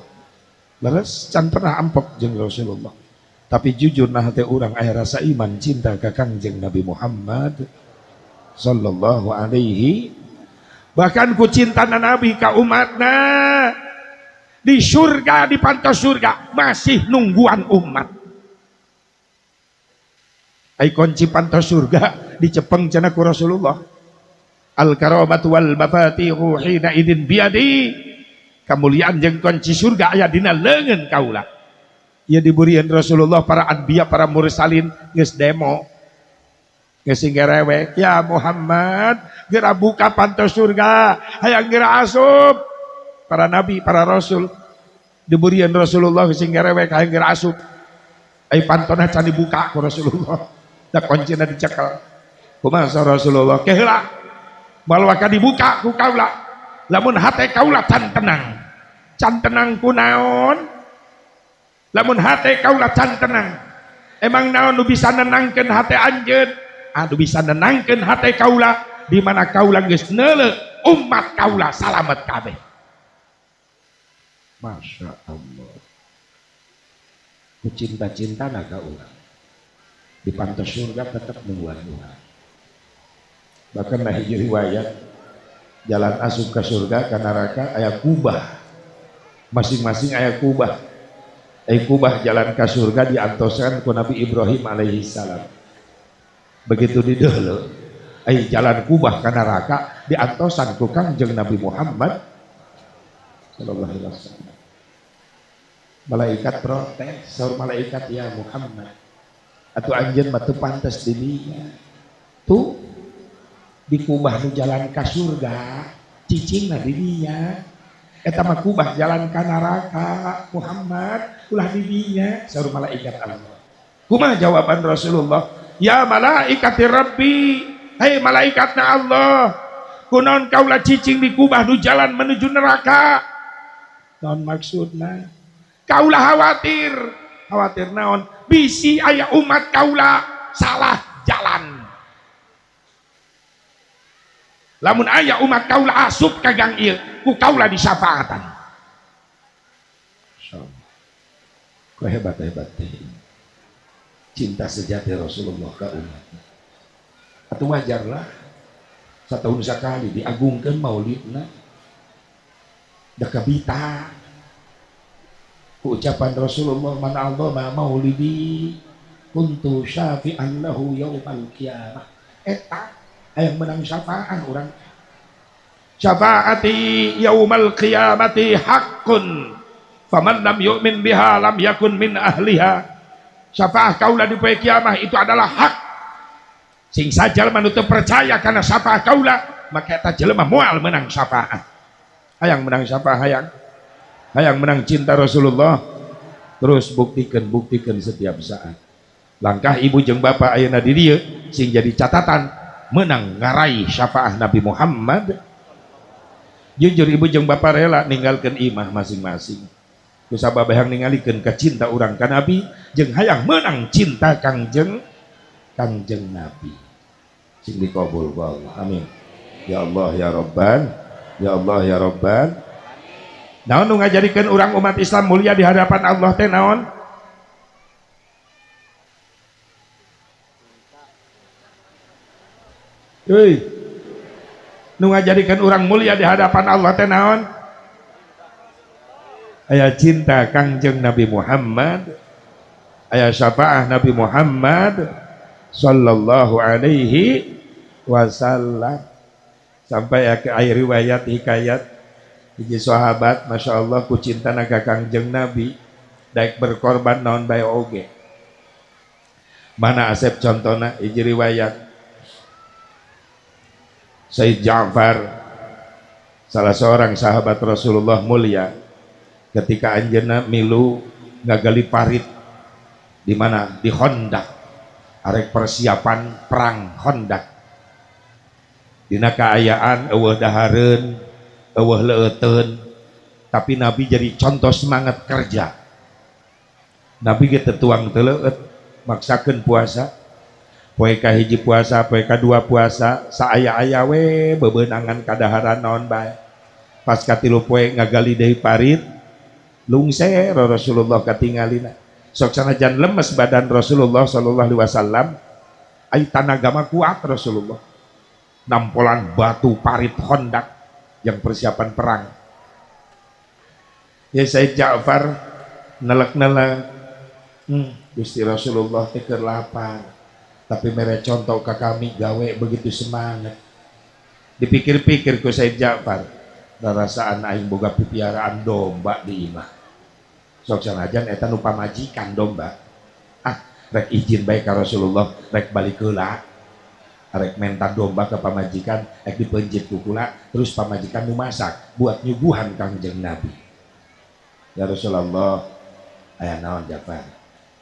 leres, can pernah ampok jeung Rasulullah, tapi jujur nah hati urang aya rasa iman cinta ka Kangjeng Nabi Muhammad sallallahu alaihi. Bahkan ku cintana Nabi ka umatna, di surga, di pantos surga masih nungguan umat. Ai kunci pantos surga dicepeng cenah ku Rasulullah, "Al karamatu wal mafatihu hina idin biadi." Kemuliaan jeung kunci surga aya dina leungeun kaula. Ya, diburian Rasulullah, para anbiya, para mursalin geus demo. Geus rewek, ya Muhammad, geura buka panto surga, hayang geura asup. Para nabi, para rasul diberian Rasulullah sing rewek hayang geura asup. Ai pantona can dibuka ku Rasulullah. Da kuncina dicekel. Kumaha Rasulullah? Ke heula. Moal waka dibuka ku kaula. Lamun hate kaula can tenang. Can tenang ku naon? Lamun hate kaula can tenang. Emang naon nu bisa nenangkeun hate anjeun? Anu bisa nenangkeun hate kaula di mana kaula geus neuleuh umat kaula salamet kabeh. Masya Allah. Ku cinta-cinta ka urang. Di panto surga tetap nungguan urang. Bahkan nah hiji riwayat jalan asup ke surga ke neraka aya kubah. Masing-masing aya kubah. Aya kubah jalan ke surga diantosan ku Nabi Ibrahim alaihi salam. Begitu dideuleu ai jalan kubah ke neraka diantosan ku Kangjeng Nabi Muhammad sallallahu alaihi wasallam. Malaikat protes, saur malaikat, ya Muhammad, atuh anjeun mah teu pantes di dinya. Tuh di kubah nu jalan ka surga, cicingna di dinya. Eta mah kubah jalan ka neraka, Muhammad, ulah di dinya, saur malaikat Allah. Kumaha jawaban Rasulullah? Ya malaikati Rabbi, hei malaikatna Allah, kunaon kaula cicing di kubah nu jalan menuju neraka? Naon maksudna? Kaula khawatir, khawatir naon? Bisi aya umat kaula salah jalan. Lamun aya umat kaula asup ka gang ieu, ku kaula disafaatan. Kok hebat-hebat teh. Cinta sejati Rasulullah ke umat. Atau wajarlah setahun sekali diagungkan maulidna. Da kabita. Ucapan Rasulullah, man a'dzama maulidi kuntu syafi'an lahu yaumal qiyamah. Eta hayang menang syafaat urang. Syafaati yaumal qiyamati haqqun. Faman lam yu'min biha lam yakun min ahliha. Syafaat kaula di poe kiamah itu adalah hak. Sing sajalma nu teu percaya kana syafaat kaula, maka eta jelema moal menang syafaat. Hayang menang syafaat hayang. Hayang menang cinta Rasulullah. Terus buktikan, buktikan setiap saat. Langkah ibu jeung bapak ayeuna di dieu sing jadi catatan menang ngarai syafaat Nabi Muhammad. Jujur ibu jeung bapak rela ninggalkeun imah masing-masing. Kusabab hayang ningalikeun ka cinta urang ka Nabi jeung hayang menang cinta Kangjeng Kangjeng Nabi. Sing dikabul ku Allah. Amin. Ya Allah ya Rabban, ya Allah ya Rabban. Naon nu ngajadikeun urang umat Islam mulia di hadapan Allah teh naon? Heuy. Nu ngajadikeun urang mulia di hadapan Allah teh naon? Aya cinta Kangjeng Nabi Muhammad, aya syafaah Nabi Muhammad sallallahu alaihi wasallam. Sampai ke akhir riwayat hikayat hiji sahabat, masya Allah, ku cintana ka Kangjeng Nabi daek berkorban naon bae oge. Mana Asep contona hiji riwayat Sayyid Ja'far, salah seorang sahabat Rasulullah mulia, ketika anjeunna milu ngagali parit di mana di Khandaq, arek persiapan perang Khandaq. Dina kaayaan eueuh dahareun, eueuh leueuteun, tapi Nabi jadi contoh semangat kerja. Nabi ge teu tuang teu leueut, maksakeun puasa. Poe kahiji puasa, poe kadua puasa, saaya-aya we bebeunangan kadaharan naon bae. Pas katilu poe ngagali deui parit, lungser Rasulullah katingalina. Sok sanajan lemes badan Rasulullah sallallahu alaihi wasallam, ai tanaga mah kuat Rasulullah. Nampolan batu parit Khandaq yang persiapan perang. Ya Sayyid Ja'far nelek-nelek, Gusti Rasulullah teh keur lapar, tapi mere contoh ka kami gawe begitu semangat. Dipikir-pikir ku Sayyid Ja'far, rarasaan aing boga pipiaraan domba di imah. Sok sanajan eta nu pamajikan domba. Ah, rek izin bae ka Rasulullah, rek balik heula. Arek menta domba ke pamajikan, rek dipencit ku kula, terus pamajikan nu masak buat nyuguhan Kangjeng Nabi. Ya Rasulullah, aya naon Jafar?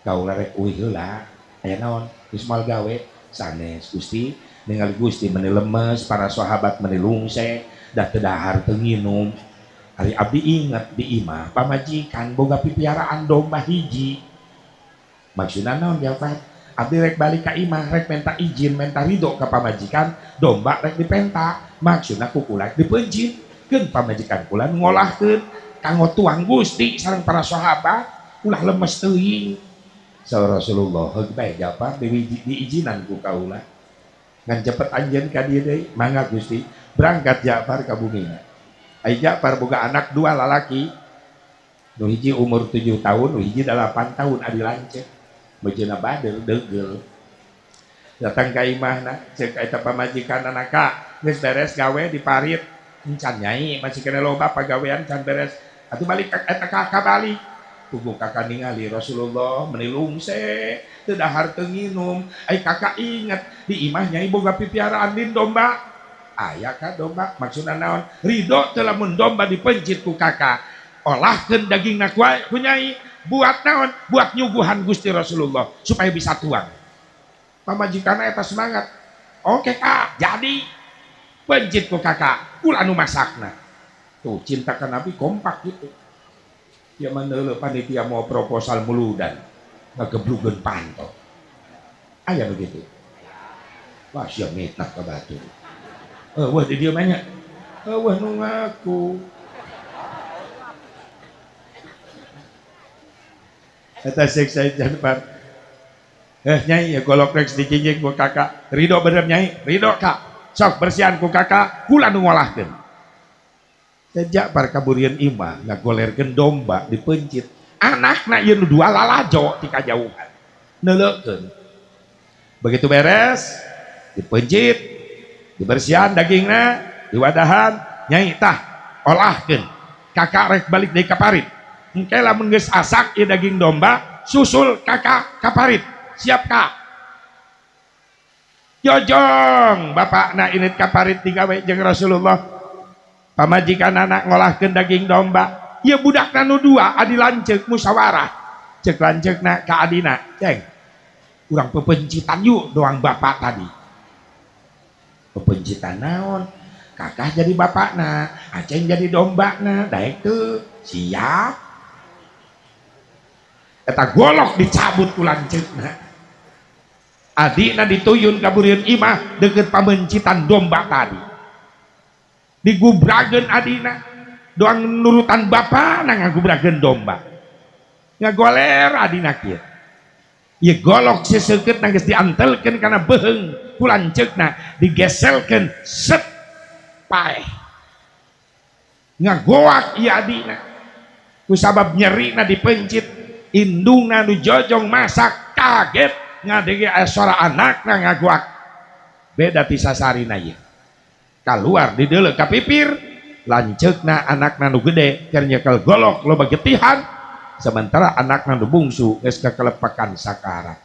Kaula rek uih heula. Aya naon? Geus moal gawe sanes Gusti, ningali Gusti meni lemes, para sahabat meni lungse, da teu dahar teu nginum. Ari abdi inget di imah pamajikan boga pipiaraan domba hiji. Maksudna naon Jafar? Abdi rek balik ka imah, rek minta izin, minta ridho ka pamajikan, domba rek dipenta. Maksudna ku kula dipencit, keun pamajikan kula ngolahkeun kanggo tuang Gusti sareng para sahabat, ulah lemes teuing. Saur Rasulullah, heug bae Jafar diizinan ku kaula. Ngan cepet anjeun ka dieu deui, mangga Gusti. Berangkat Jafar ka bumina. Ai Jafar boga anak dua lalaki. Nu hiji umur 7 tahun, nu hiji 8 tahun adi lanceuk. Bejana bader degel. Datang ka imahna, cek eta pamajikanna, "Kak, geus beres gawe di parit?" "Encan Nyai, masih kena loba pagawean can beres." Atuh balik eta kakak balik. Puguh kakak ningali Rasulullah meni lungse, teu dahar teu nginum. Ai kakak inget di imah Nyai boga pipiaraan din domba. Aya ka domba, maksudna naon? Ridho teu lamun domba dipencit ku kakak. Olahkeun dagingna ku Nyai. Buat naon? Buat nyuguhan Gusti Rasulullah supaya bisa tuang. Pamajikanna eta semangat. Oke kak, jadi pencit ku kakak, kula nu masakna. Tuh cinta ka Nabi kompak gitu. Ya meneuleuh panitia mau proposal muludan, ngageblugeun panto. Aya begitu. Wah, siap mitnah ka batur. Wah di dieu mah nya. Wah nu ngaku. Eta Syekh Said Jafar. Nyai ya golok rek dijinjing ku kakak. Ridho bener Nyai, ridho kak. Sok bersihan ku kakak, kula nu ngolahkeun. Sejak par kaburian imah ngagolerkeun domba dipencit. Anakna ieu nu dua lalajo ti kajauhan. Neuleukeun. Begitu beres, dipencit, dibersihan dagingna, diwadahan, Nyai tah olahkeun. Kakak rek balik deui ka parit. Engke lamun geus asak ieu daging domba, susul kakak ka parit. Siap kak? Jojong bapakna init ka parit digawe jeung Rasulullah. Pamajikan anak ngolahkeun daging domba. Ieu budakna nu dua adi lanceuk musyawarah. Cek lanceukna ka adina, "Ceng, urang pepencitan yuk doang bapak tadi." Pepencitan naon? Kakak jadi bapakna, Aceng jadi dombana, daek teu? Siap. Eta golok dicabut ku lanceukna. Adina dituyun ka burieun imah deukeut pamencitan domba tadi. Digubrageun adina, doang nurutan bapana ngagubrageun domba. Ngagoler adina kieu. Ieu golok seseukeutna geus diantelkeun kana beuheung ku lanceukna, digeselkeun set paeh. Ngagoak ieu adina. Ku sabab nyerina dipencit, indungna nu jojong masak kaget ngadege aya suara anakna ngagoak. Beda ti sasarina ieu. Kaluar dideuleu ka pipir, lanceukna anakna nu gede keur nyekel golok loba getihan, sementara anakna nu bungsu geus kakelepakan sakarat.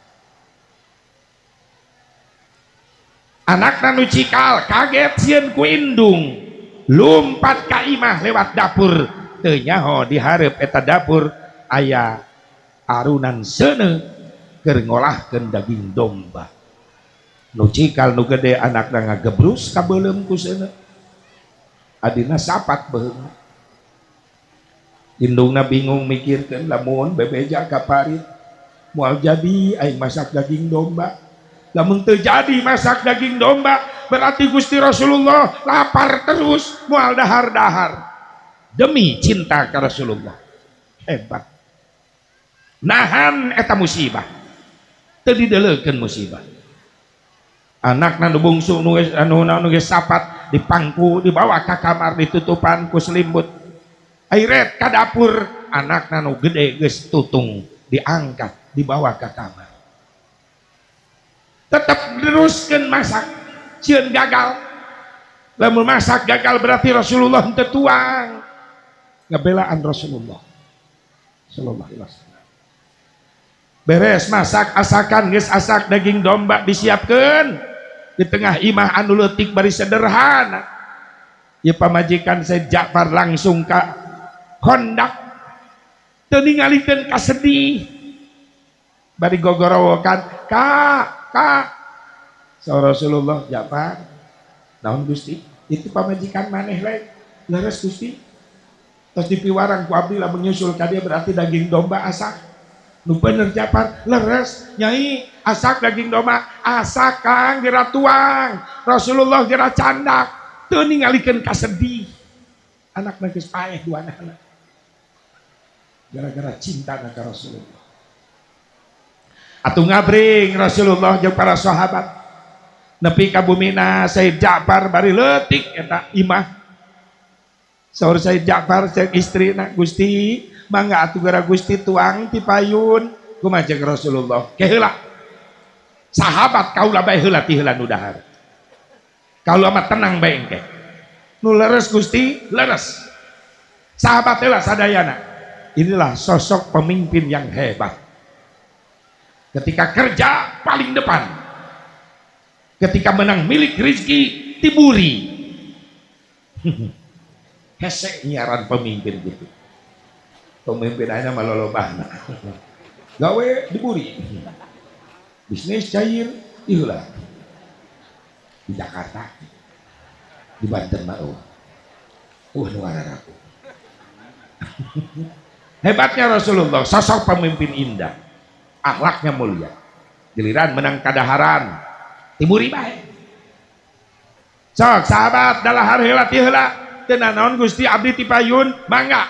Anakna nu cikal kaget sieun ku indung, lumpat ka imah lewat dapur, teu nyaho di hareup eta dapur aya arunan seuneu keur ngolahkeun daging domba. Nu cikal nu gede anakna ngagebrus ka beuleum ku seuneu. Adina sapat beuheungna. Indungna bingung mikirkeun lamun bebeja ka parit moal jadi aing masak daging domba. Lamun teu jadi masak daging domba berarti Gusti Rasulullah lapar terus moal dahar-dahar. Demi cinta ka Rasulullah. Hebat. Nahan eta musibah. Teu dideleukeun musibah. Anakna nu bungsu nu geus sapat dipangku dibawa ka kamar ditutupan ku selimut. Airet ka dapur, anakna nu gede geus tutung diangkat dibawa ka kamar. Tetep teruskeun masak, sieun gagal. Lamun masak gagal berarti Rasulullah henteu tuang. Ngabelaan Rasulullah sallallahu alaihi wasallam. Beres masak asakan geus asak daging domba disiapkeun. Di tengah imah anu leutik bari sederhana. Ya, pamajikan Said Ja'far langsung ka hondak, teu ningalikeun kasedih, bari gogorowokan, "Kak, kak." Saur Rasulullah, "Ja'far, naon Gusti?" "Itu pamajikan maneh lain." "Leres, Gusti. Tos dipiwarang ku abdi lah menyusul ka dia, berarti daging domba asak." "Nu bener, Ja'far?" "Leres, Nyai, asak daging domba." "Asak, Kang, gera tuang." Rasulullah gera candak, teu ningalikeun kasedih. Anak geus paeh dua anak. Gara-gara cinta ka Rasulullah. Atuh ngabring Rasulullah jeung para sahabat. Nepi ka bumina Said Ja'far bari leutik eta imah. Saur Said Ja'far cek istrina, "Gusti, mangga atuh gara Gusti tuang ti payun." Kumaha cek Rasulullah? "Ke heula. Sahabat kaula bae heula ti heula nu dahar. Kaula mah tenang bae engke." "Nu leres, Gusti?" "Leres." Sahabat heula sadayana. Inilah sosok pemimpin yang hebat. Ketika kerja paling depan. Ketika menang milik rizki tiburi. Hese nyiaran pemimpin gitu. Pemimpin aja malolobahna. Gawe diburi. Bisnis cair, iyalah. Di Jakarta, di Banten mah eueuh. Nu aku. Hebatnya Rasulullah, sosok pemimpin indah. Akhlaknya mulia. Giliran menang kadaharan, tiburi bae. Sok sahabat dalahar heula ti heula. Teu naon Gusti, abdi ti payun, mangga.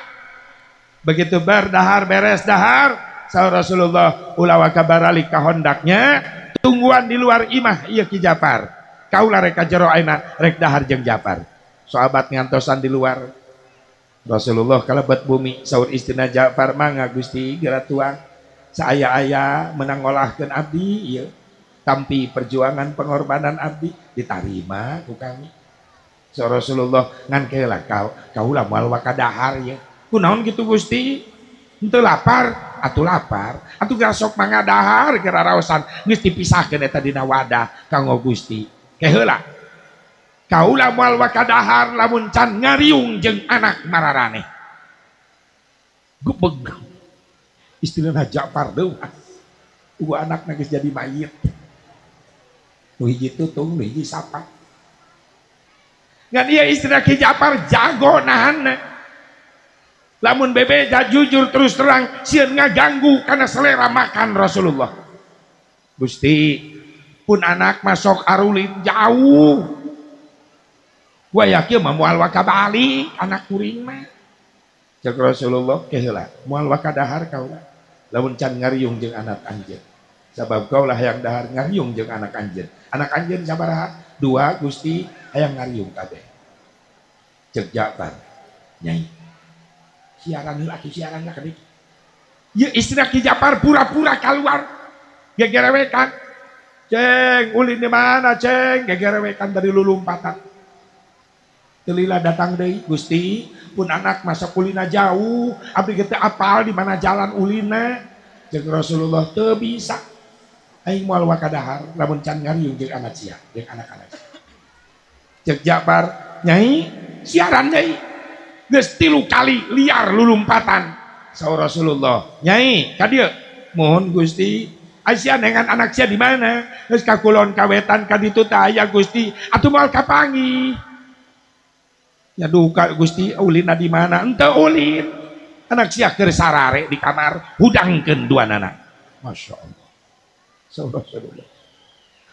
Begitu berdahar beres dahar, saur Rasulullah, "Ulah waka baralik ka hondaknya, tungguan di luar imah ieu Ki Japar. Kaula rek ka jero ayeuna rek dahar jeung Japar." Sahabat ngantosan di luar. Rasulullah kalebet bumi, saur istrina Ja'far, "Mangga Gusti geura tuang. Saaya-aya menang ngolahkeun abdi ieu. Tampi perjuangan pengorbanan abdi ditarima ku kami." Saur Rasulullah, "Ngan keula kau kaula moal waka dahar ieu." "Kunaon kitu, Gusti? Henteu lapar?" "Atuh lapar. Atuh geura sok mangga dahar, geura raosan geus dipisahkeun eta dina wadah kanggo Gusti. Ke heula. Kaula moal waka dahar lamun can ngariung jeung anak mararaneh." Gubeg. Istilahna Ja'far deuh. Uga anakna geus jadi mayit. Nu hiji tutung, nu hiji sapat. Ngan ieu istilah Ki Ja'far jago nahanna. Lamun bebeja jujur terus terang sieun ngaganggu karena selera makan Rasulullah. "Gusti, pun anak masuk arulin jauh. Gua yakin mah moal waka balik anak kuring mah." Cek Rasulullah, "Ke heula, moal waka dahar kaula lamun can ngariung jeung anak anjeun. Sabab kaulah hayang dahar ngariung jeung anak anjeun. Anak anjeun sabaraha?" "Dua, Gusti, hayang ngariung kabeh." Cek Ja'far, "Nyai, siaran heula atuh, siaran lah kaditu." Ieu istri Ki Ja'far pura-pura keluar. Gegerewekan. "Ceng, ulin di mana, Ceng?" Gegerewekan dari lulumpatan. Telila datang deui, "Gusti, pun anak masa kulina jauh, abdi ge teu apal di mana jalan ulina." Jeung Rasulullah, "Teu bisa. Aing moal waka dahar lamun can ngariung jeung anak sia, jeung anak-anak." Cek Ja'far, "Nyai, siaran deui." Geus 3 kali liar lulumpatan. Saur Rasulullah, "Nyai, ka dieu." "Mohon, Gusti." "Aisyah dengan anak sia di mana?" "Geus ka kulon ka wetan ka ditu teh aya, Gusti." "Atuh moal kapanggih." "Ya duka, Gusti, ulina di mana?" "Henteu ulin. Anak sia keur sarare di kamar, hudangkeun duanana." Masya Allah. Saudara-saudara.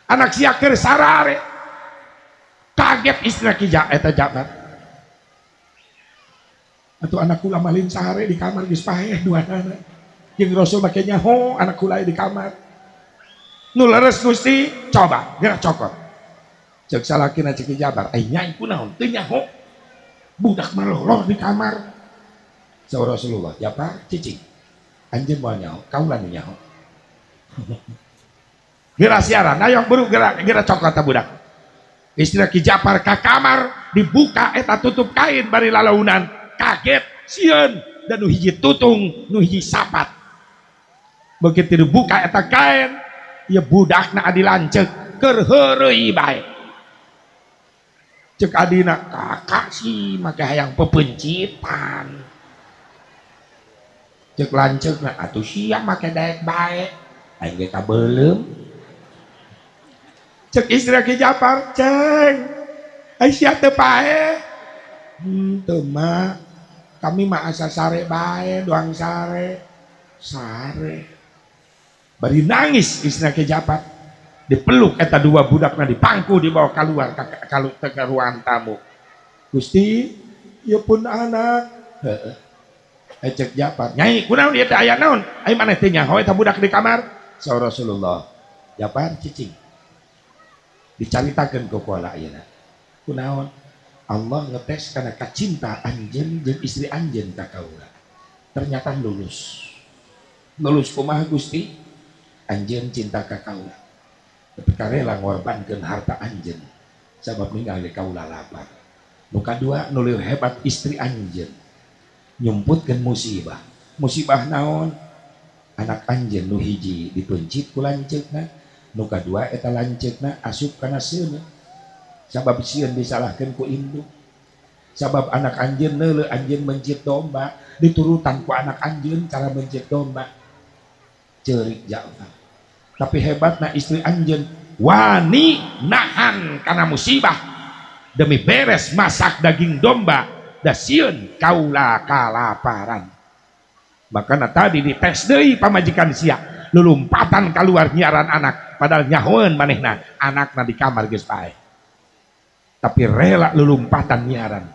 Anak sia keur sarare. Kaget istri Ki eta Ja'far. Atau anak kula malin sare di kamar geus paeh duanana. Jeung Rasul make nyaho anak kula di kamar. "Nu leres, Gusti, coba geura cokot." Ceuk salakina cek Ki Ja'far, "Ai nyai kunaon teu nyaho? Budak mah lolor di kamar." Saur Rasulullah, "Ja'far, cicing. Anjeun moal nyaho, kaula nu nyaho. Geura siaran, ayo buru geura geura cokot ta budak." Istri Ki Ja'far ka kamar, dibuka eta tutup kain bari lalaunan. Kaget, sieun, dan nu hiji tutung, nu hiji sapat. Begitu dibuka eta kain, ya budakna adi lanceuk. Keur heureuy bae. Cek adina, "Kakak sih make hayang pepencitan." Cek lanceukna, "Atuh sia make daek bae, aing ge kabeuleum." Cek istri Ki Japar, "Ceng, ai sia teu paeh?" "Teu mah, kami mah asa sare bae, doang sare." Sare. Bari nangis istri Ki Japar. Dipeluk eta dua budakna, dipangku, dibawa keluar ke ruangan tamu. "Gusti, ieu pun anak." Heeh. Eh, cek Japar, "Nyai, kunaon ieu teh, aya naon? Ai maneh teh nyaho eta budak di kamar?" Saur Rasulullah, "Japar, cicing." Dicaritakeun ku kuala ayeuna. Kunaon? Allah ngetes karena kacinta anjeun jeung istri anjeun ka kaula. Ternyata lulus. Lulus kumaha, Gusti? Anjeun cinta ka kaula. Tapi karela ngorbankeun harta anjeun sabab ningali kaula lapar. Nu kadua, nu leuwih hebat istri anjeun. Nyumputkeun musibah. Musibah naon? Anak anjeun nu hiji dipencit ku lanceukna, nu kadua eta lanceukna asup kana seuneu. Sabab sieun disalahkeun ku induk. Sabab anak anjeun neuleu anjeun mencit domba, diturutan ku anak anjeun cara mencit domba. Ceurik Ja'far. Tapi hebatna istri anjeun wani nahan karena musibah demi beres masak daging domba, da sieun kaula kalaparan. Makanya tadi dites deui pamajikan sia, lulumpatan keluar nyiaran anak, padahal nyahoeun manehna anakna di kamar geus paeh. Tapi rela lulumpatan nyiaran.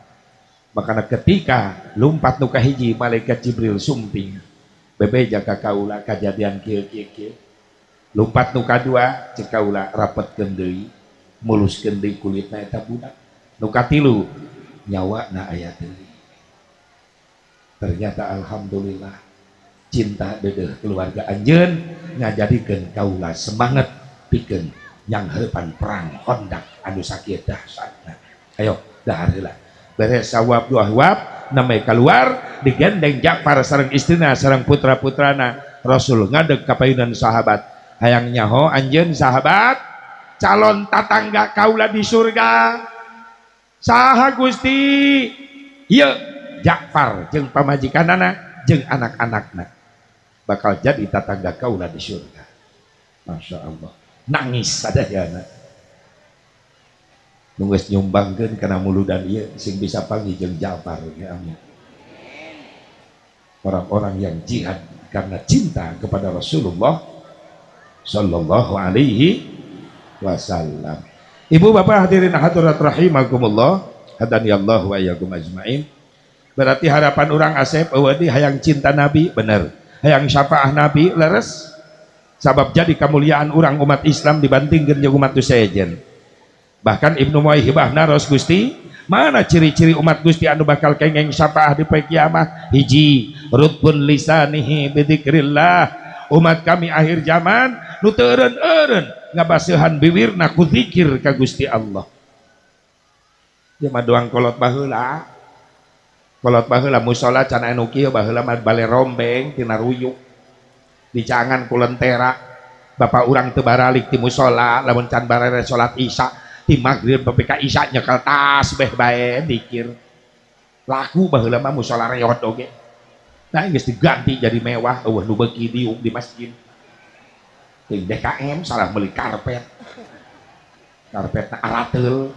Makanya ketika lumpat nu kahiji, malaikat Jibril sumping, bebeja ka kaula kajadian kieu kieu kieu. Lumpat nu kadua, cek kaula rapetkeun deui, muluskeun deui kulitna eta budak. Nu katilu, nyawa na aya deui. Ternyata alhamdulillah cinta dedeh keluarga anjeun ngajadikeun kaula semangat pikeun yang heupan perang Khandaq anu sakieu dahsyatna. Ayo dahar heula. Beres sawab dua huab namanya keluar, digendeng Ja'far sareng istrina sareng putra-putrana. Rasul ngadeg kapayunan sahabat, "Hayang nyaho anjeun, sahabat, calon tatangga kaula di surga saha, Gusti?" Ieu Ja'far jeung pamajikanana jeung anak-anakna bakal jadi tatangga kaula di surga. Masya Allah, nangis sadayana. Nu geus nyumbangkeun kana muludan ieu sing bisa panggih jeung Ja'far ya, amin. Orang-orang yang jihad karena cinta kepada Rasulullah Sallallahu alaihi wasallam. Ibu bapak hadirin hadirat rahimakumullah, hadani Allah wa iyyakum ajmain. Berarti harapan orang Asep eueuh hayang cinta Nabi bener, hayang syafaah Nabi leres, sabab jadi kemuliaan orang umat Islam dibandingkan jeung umat sejen. Bahkan Ibnu Muwaihibah naros, "Gusti, mana ciri-ciri umat Gusti anu bakal kengeng syafaah di poe kiamah?" Hiji, rutbun lisanihi bidzikrillah. Umat kami akhir zaman nu teu eureun-eureun ngabaseuhan biwirna ku zikir ka Gusti Allah. Dia mah doang kolot baheula. Kolot baheula musala can anu kieu, baheula mah bale rombeng tina ruyuk. Dicangan ku lentera. Bapak urang teu baralik ti musala lamun can barere salat Isya, ti maghrib sampai ka Isya nyekel tasbeh bae dikir. Laku baheula mah musala reot oge. Nah, geus diganti jadi mewah, eueuh nu beuki diuk di masjid. Ting DKM salah meuli karpet. Karpetna arateul,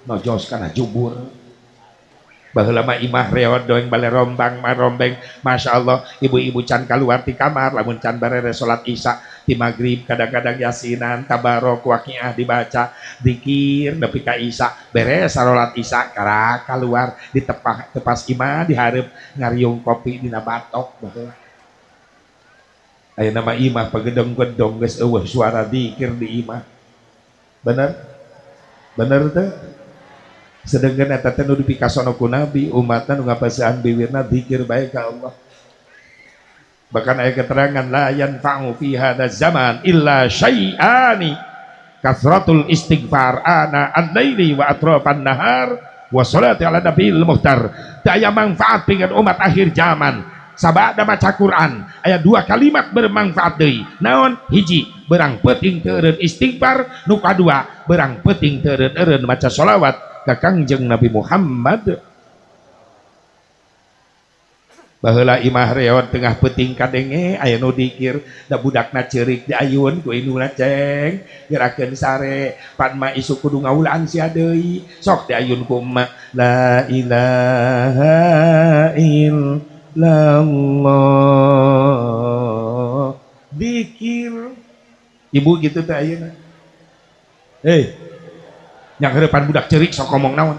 nojos kana jubur. Baheula mah imah reot doeng bale rombang marombeng. Masya Allah, ibu-ibu can keluar ti kamar lamun can barere salat Isya. Ti maghrib kadang-kadang yasinan, tabarok, waqiah dibaca, zikir nepi ka Isya. Beres salat Isya karak keluar di tepah tepas imah dihareup ngariung kopi dina batok baheula. Aya nama imah pagedong-gedong, geus eueuh suara zikir di imah. Bener? Bener teu? Sedangkan eta teh nu dipikasono ku Nabi, umatna nu ngabaseuhan biwirna zikir bae ka Allah. Bahkan aya keterangan la yanfa'u fi hadza zaman illa syai'ani kasratul istighfar ana al-laili wa atrafan nahar wa salati ala nabiyil muhtar. Teu aya manfaat pikeun umat akhir zaman Sabada maca Quran aya dua kalimat bermanfaat deui. Naon? Hiji, berang peuting teu eureun istighfar, nu kadua berang peuting teu eureun maca sholawat ka Kangjeng Nabi Muhammad. Baheula imah reot tengah peuting kadenge aya nu dikir, da budakna ceurik diayun ku indungna, "Ceng, gerakeun sare, pan ma isuk kudu ngawulaan sia deui." Sok diayun ku emak, la ilaha illallah, dikir. Ibu gitu teh ayeuna? Eh, yang heurepan budak ceurik sok ngomong naon?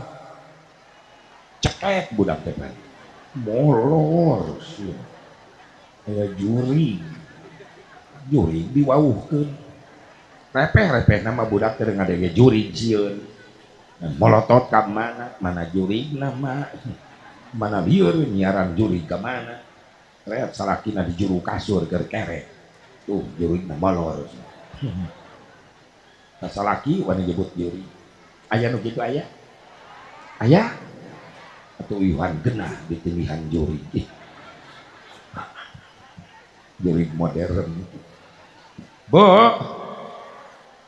Cekek budak teh pan molor sih. Aya jurig jurig diwauhkeun, repeh-repeh nama budak teh ngadenge jurig sieun, molotot ka mana mana jurig, nama mana lieur nyiaran jurig ka mana. Reat salakina di juru kasur keur kerek tuh jurigna molor. Nah, salaki wani nyebut jurig. Aya nu kitu? Aya, aya atau uyuhan genah ditindihan jurig. Ih, jurig modern. Bu,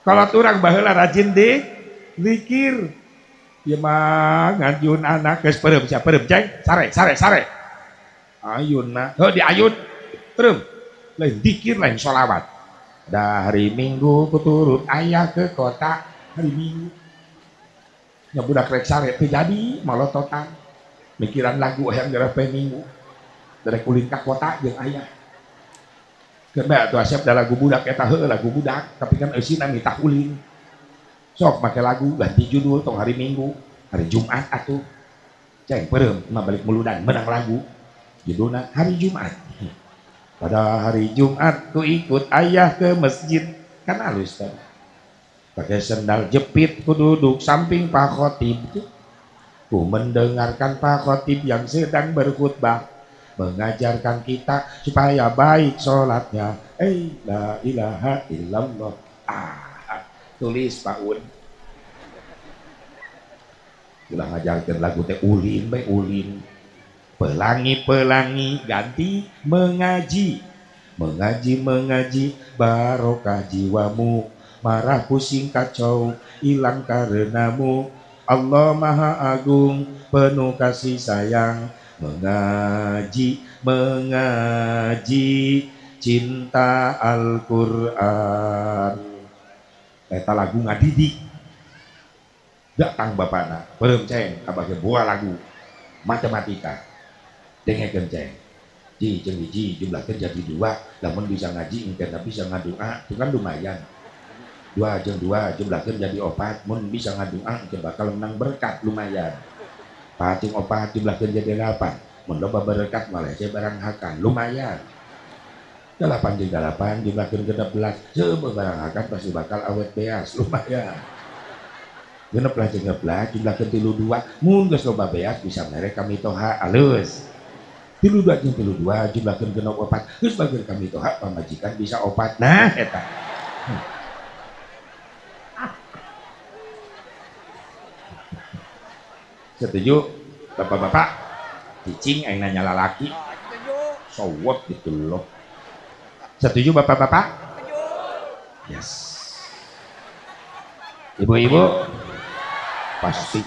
kalau urang baheula rajin di zikir ya mah ngajun anak, "Geus peureum sia, peureum, ceng, sare sare sare." Ayun na heuh diayun peureum, lain dikir, lain sholawat. Dah hari Minggu kuturut ayah ke kota. Hari Minggu ya budak rek sare teu jadi, malototan mikiran lagu hayang geura Minggu dari kulin ka kota jeung ayah. Keur bae atuh Asep, da lagu budak eta. Heuh, lagu budak, tapi kan eusina mitah ulin. Sok make lagu, ganti judul, tong hari Minggu, hari Jumat atuh. "Ceng, peureum, mah balik muludan." Menang lagu judulna hari Jumat. Pada hari Jumat ku ikut ayah ke masjid, kan halus kan. Pakai sendal jepit ku duduk samping Pak Khotib, ku mendengarkan Pak Khotib yang sedang berkhutbah mengajarkan kita supaya baik sholatnya. Eh, la ilaha illallah. Ah, tulis Pak Un. Ulah ngajarkeun lagu teh ulin bae ulin. Pelangi-pelangi ganti mengaji. Mengaji mengaji barokah jiwamu, marah pusing kacau hilang karenamu. Allah Maha Agung penuh kasih sayang. Mengaji mengaji cinta Al-Quran. Eta lagu ngadidik. Datang bapakna, "Peureum ceng, abah buah lagu matematika. Dengekeun, ceng. Ji jeung hiji jumlahkeun jadi dua, lamun bisa ngaji engke bisa ngadua, itu kan lumayan. Dua jeung dua jumlahkeun jadi opat, mun bisa ngadua engke bakal menang berkat, lumayan. Papat jeung opat jumlahkeun jadi delapan, mun loba berkat malah barang hakan, lumayan. Delapan jeung delapan jumlahkeun 16, coba barang hakan pasti bakal awet beas, lumayan. 16 jeung 16 jumlahkeun 32, mun geus loba beas bisa mere ka mitoha, alus. 32 jeung 32 jumlahkeun 64, geus bager ka mitoha, pamajikan bisa opat." Nah, eta. Setuju bapak-bapak? Cicing aing nanya lalaki. Sowot gitu loh. Setuju bapak-bapak? Yes. Ibu-ibu pasti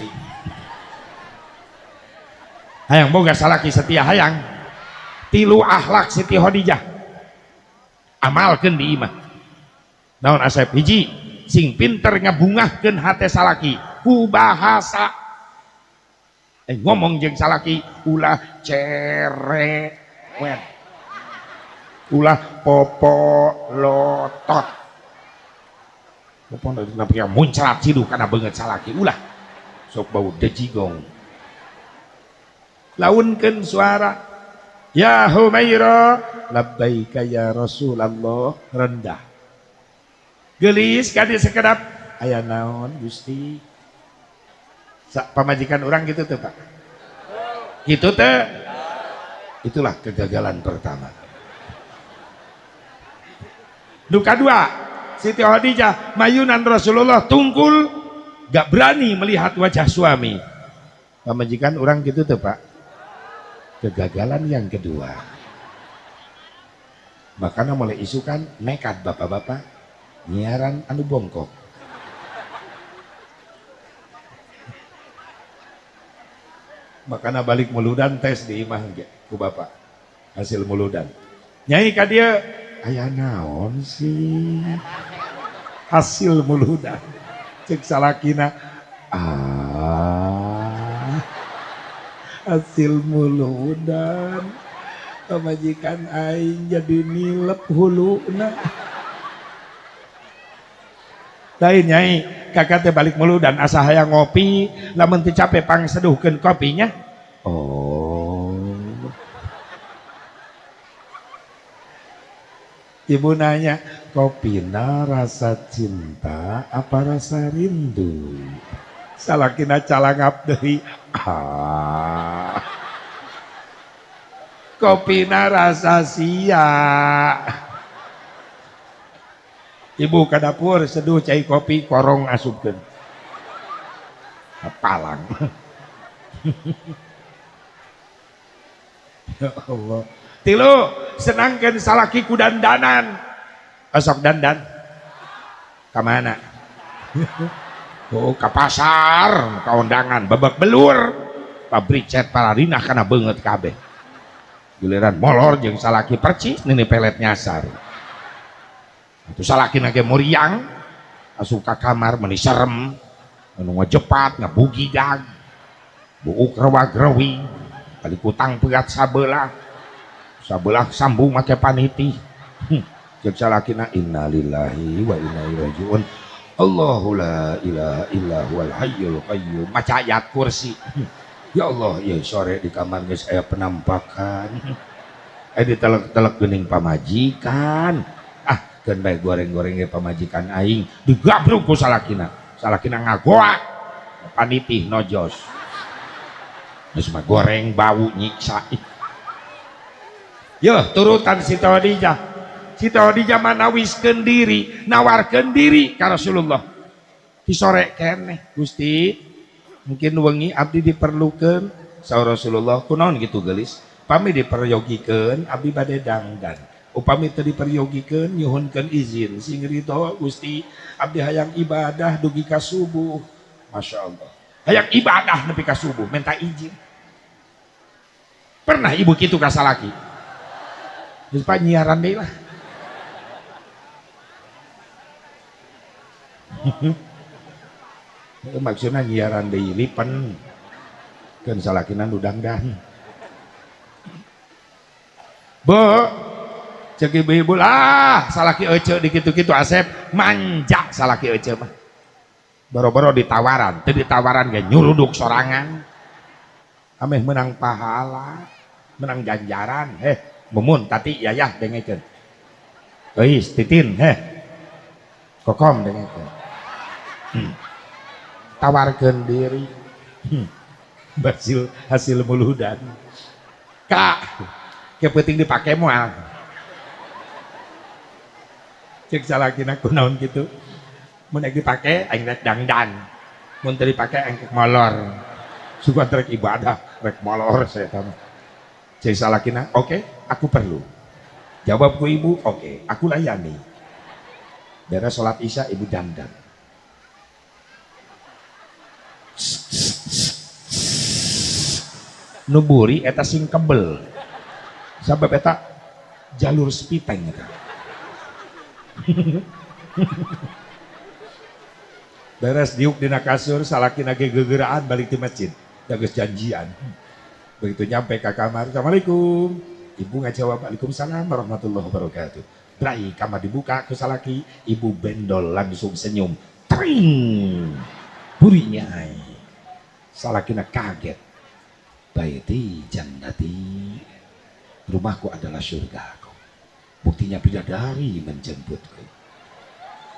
hayang boga salaki setia, hayang tilu akhlak Siti Khadijah, amalkeun di imah. Naon, Asep? Hiji, sing pinter ngabungahkeun hate salaki ku bahasa. Eh, ngomong jeung salaki ulah cerewet, ulah popolotot, popo napi muncrat siduh kana beungeut salaki, ulah sok bau dejigong. Launkeun suara, "Ya Humaira." "Labbaika ya Rasulullah." Rendah, gelis kadi sekedap, "Aya naon, Gusti?" Pamajikan orang gitu tuh, Pak, gitu teh. Itulah kegagalan pertama. Duka dua, Siti Khadijah mayunan Rasulullah tungkul, gak berani melihat wajah suami. Pamajikan orang gitu tuh, Pak. Kegagalan yang kedua. Makanya mulai isukan nekat bapak-bapak nyiaran anu bongkok. Makanya balik muludan tes di imah ge ku bapak. Hasil muludan. Nyai ka dieu aya naon sih? Hasil muludan. Cek salakina ah hasil muludan. Pamajikan aing jadi nilep huluna. Lain nyai, kakak teh balik muludan asa hayang ngopi, lamun teu capek pangseduhkeun kopinya. Oh. Ibu nanya, kopina rasa cinta apa rasa rindu? Salakina calangap deui. Ah. Kopina rasa sia. Ibu ke dapur seduh cai kopi korong asupkeun. Palang. Ya Allah. Tilu senangkeun salaki ku dandanan. Osok dandan. Ka mana? Oh, ka pasar, ka undangan, babak belur. Pabrik cat pararinah kana beungeut kabeh. Giliran molor jeung salaki percis nini pelet nyasar. Atuh salaki ge muriang asup ka kamar meuni serem, anu ngajepat ngabugidag. Buuk rewag-rewi, kali kutang pegat sabelah. Sabelah sambung make paniti. Jeung salakina innalillahi wa inna ilaihi rajiun. Allahu la ilaha illa huwal hayyul qayyum. Maca ayat kursi. Ya Allah, ya sore di kamar geus aya penampakan. Ditelek-telek geuning pamajikan. Ah, keun bae goreng-goreng ge pamajikan aing digabruk ku salakina. Salakina ngagoak. Panitih nojos. Geus mah goreng bau nyiksa. Yo, turutan Siti Khadijah. Siti Khadijah manawiskeun diri, nawarkeun diri ka Rasulullah. Di sore keneh, Gusti, mungkin wengi abdi diperlukeun saur Rasulullah. Kunaon gitu geulis? Pami diperyogikeun abdi bade dangdan. Upami teu diperyogikeun nyuhunkeun izin sing ridho Gusti, abdi hayang ibadah dugi ka subuh. Masya Allah. Hayang ibadah nepi ka subuh minta izin. Pernah ibu kitu ka salaki? Geus pak nyiaran deui lah. Maksudna nyiaran deui lipen. Keun salakina nu dangdan. Bu, cek ibu-ibu lah, salaki ece dikitu-kitu Asep manja salaki ece mah. Boro-boro ditawaran, teu ditawaran ge nyuruduk sorangan. Ameh menang pahala, menang ganjaran. Heh, mumun tati yayah dengekeun. Euis titin heh. Kokom dengekeun. Tawarkeun diri. Hasil hasil muludan. Kak, ke penting dipake moal. Cek salakina kunaon kitu. Mun ek dipake aing rek dangdan. Mun teu dipake aing rek molor. Sugan rek ibadah, rek molor saya mah. Cek salakina, oke, aku perlu. Jawab ku ibu, oke, aku layani. Beres sholat isya ibu dandan. Nuburi eta sing kebel. Sabab eta jalur spiteng eta. Beres diuk dina kasur salakina ge gegeraan balik ti masjid. Da geus janjian. Begitu nyampe ke kamar, Assalamualaikum. Ibu ngajawab, Waalaikumsalam warahmatullahi wabarakatuh. Brai kamar dibuka ke salaki, ibu bendol langsung senyum. Tring. Burinya ai. Salakina kaget. Baiti jannati. Rumahku adalah surgaku. Buktinya bidadari menjemputku.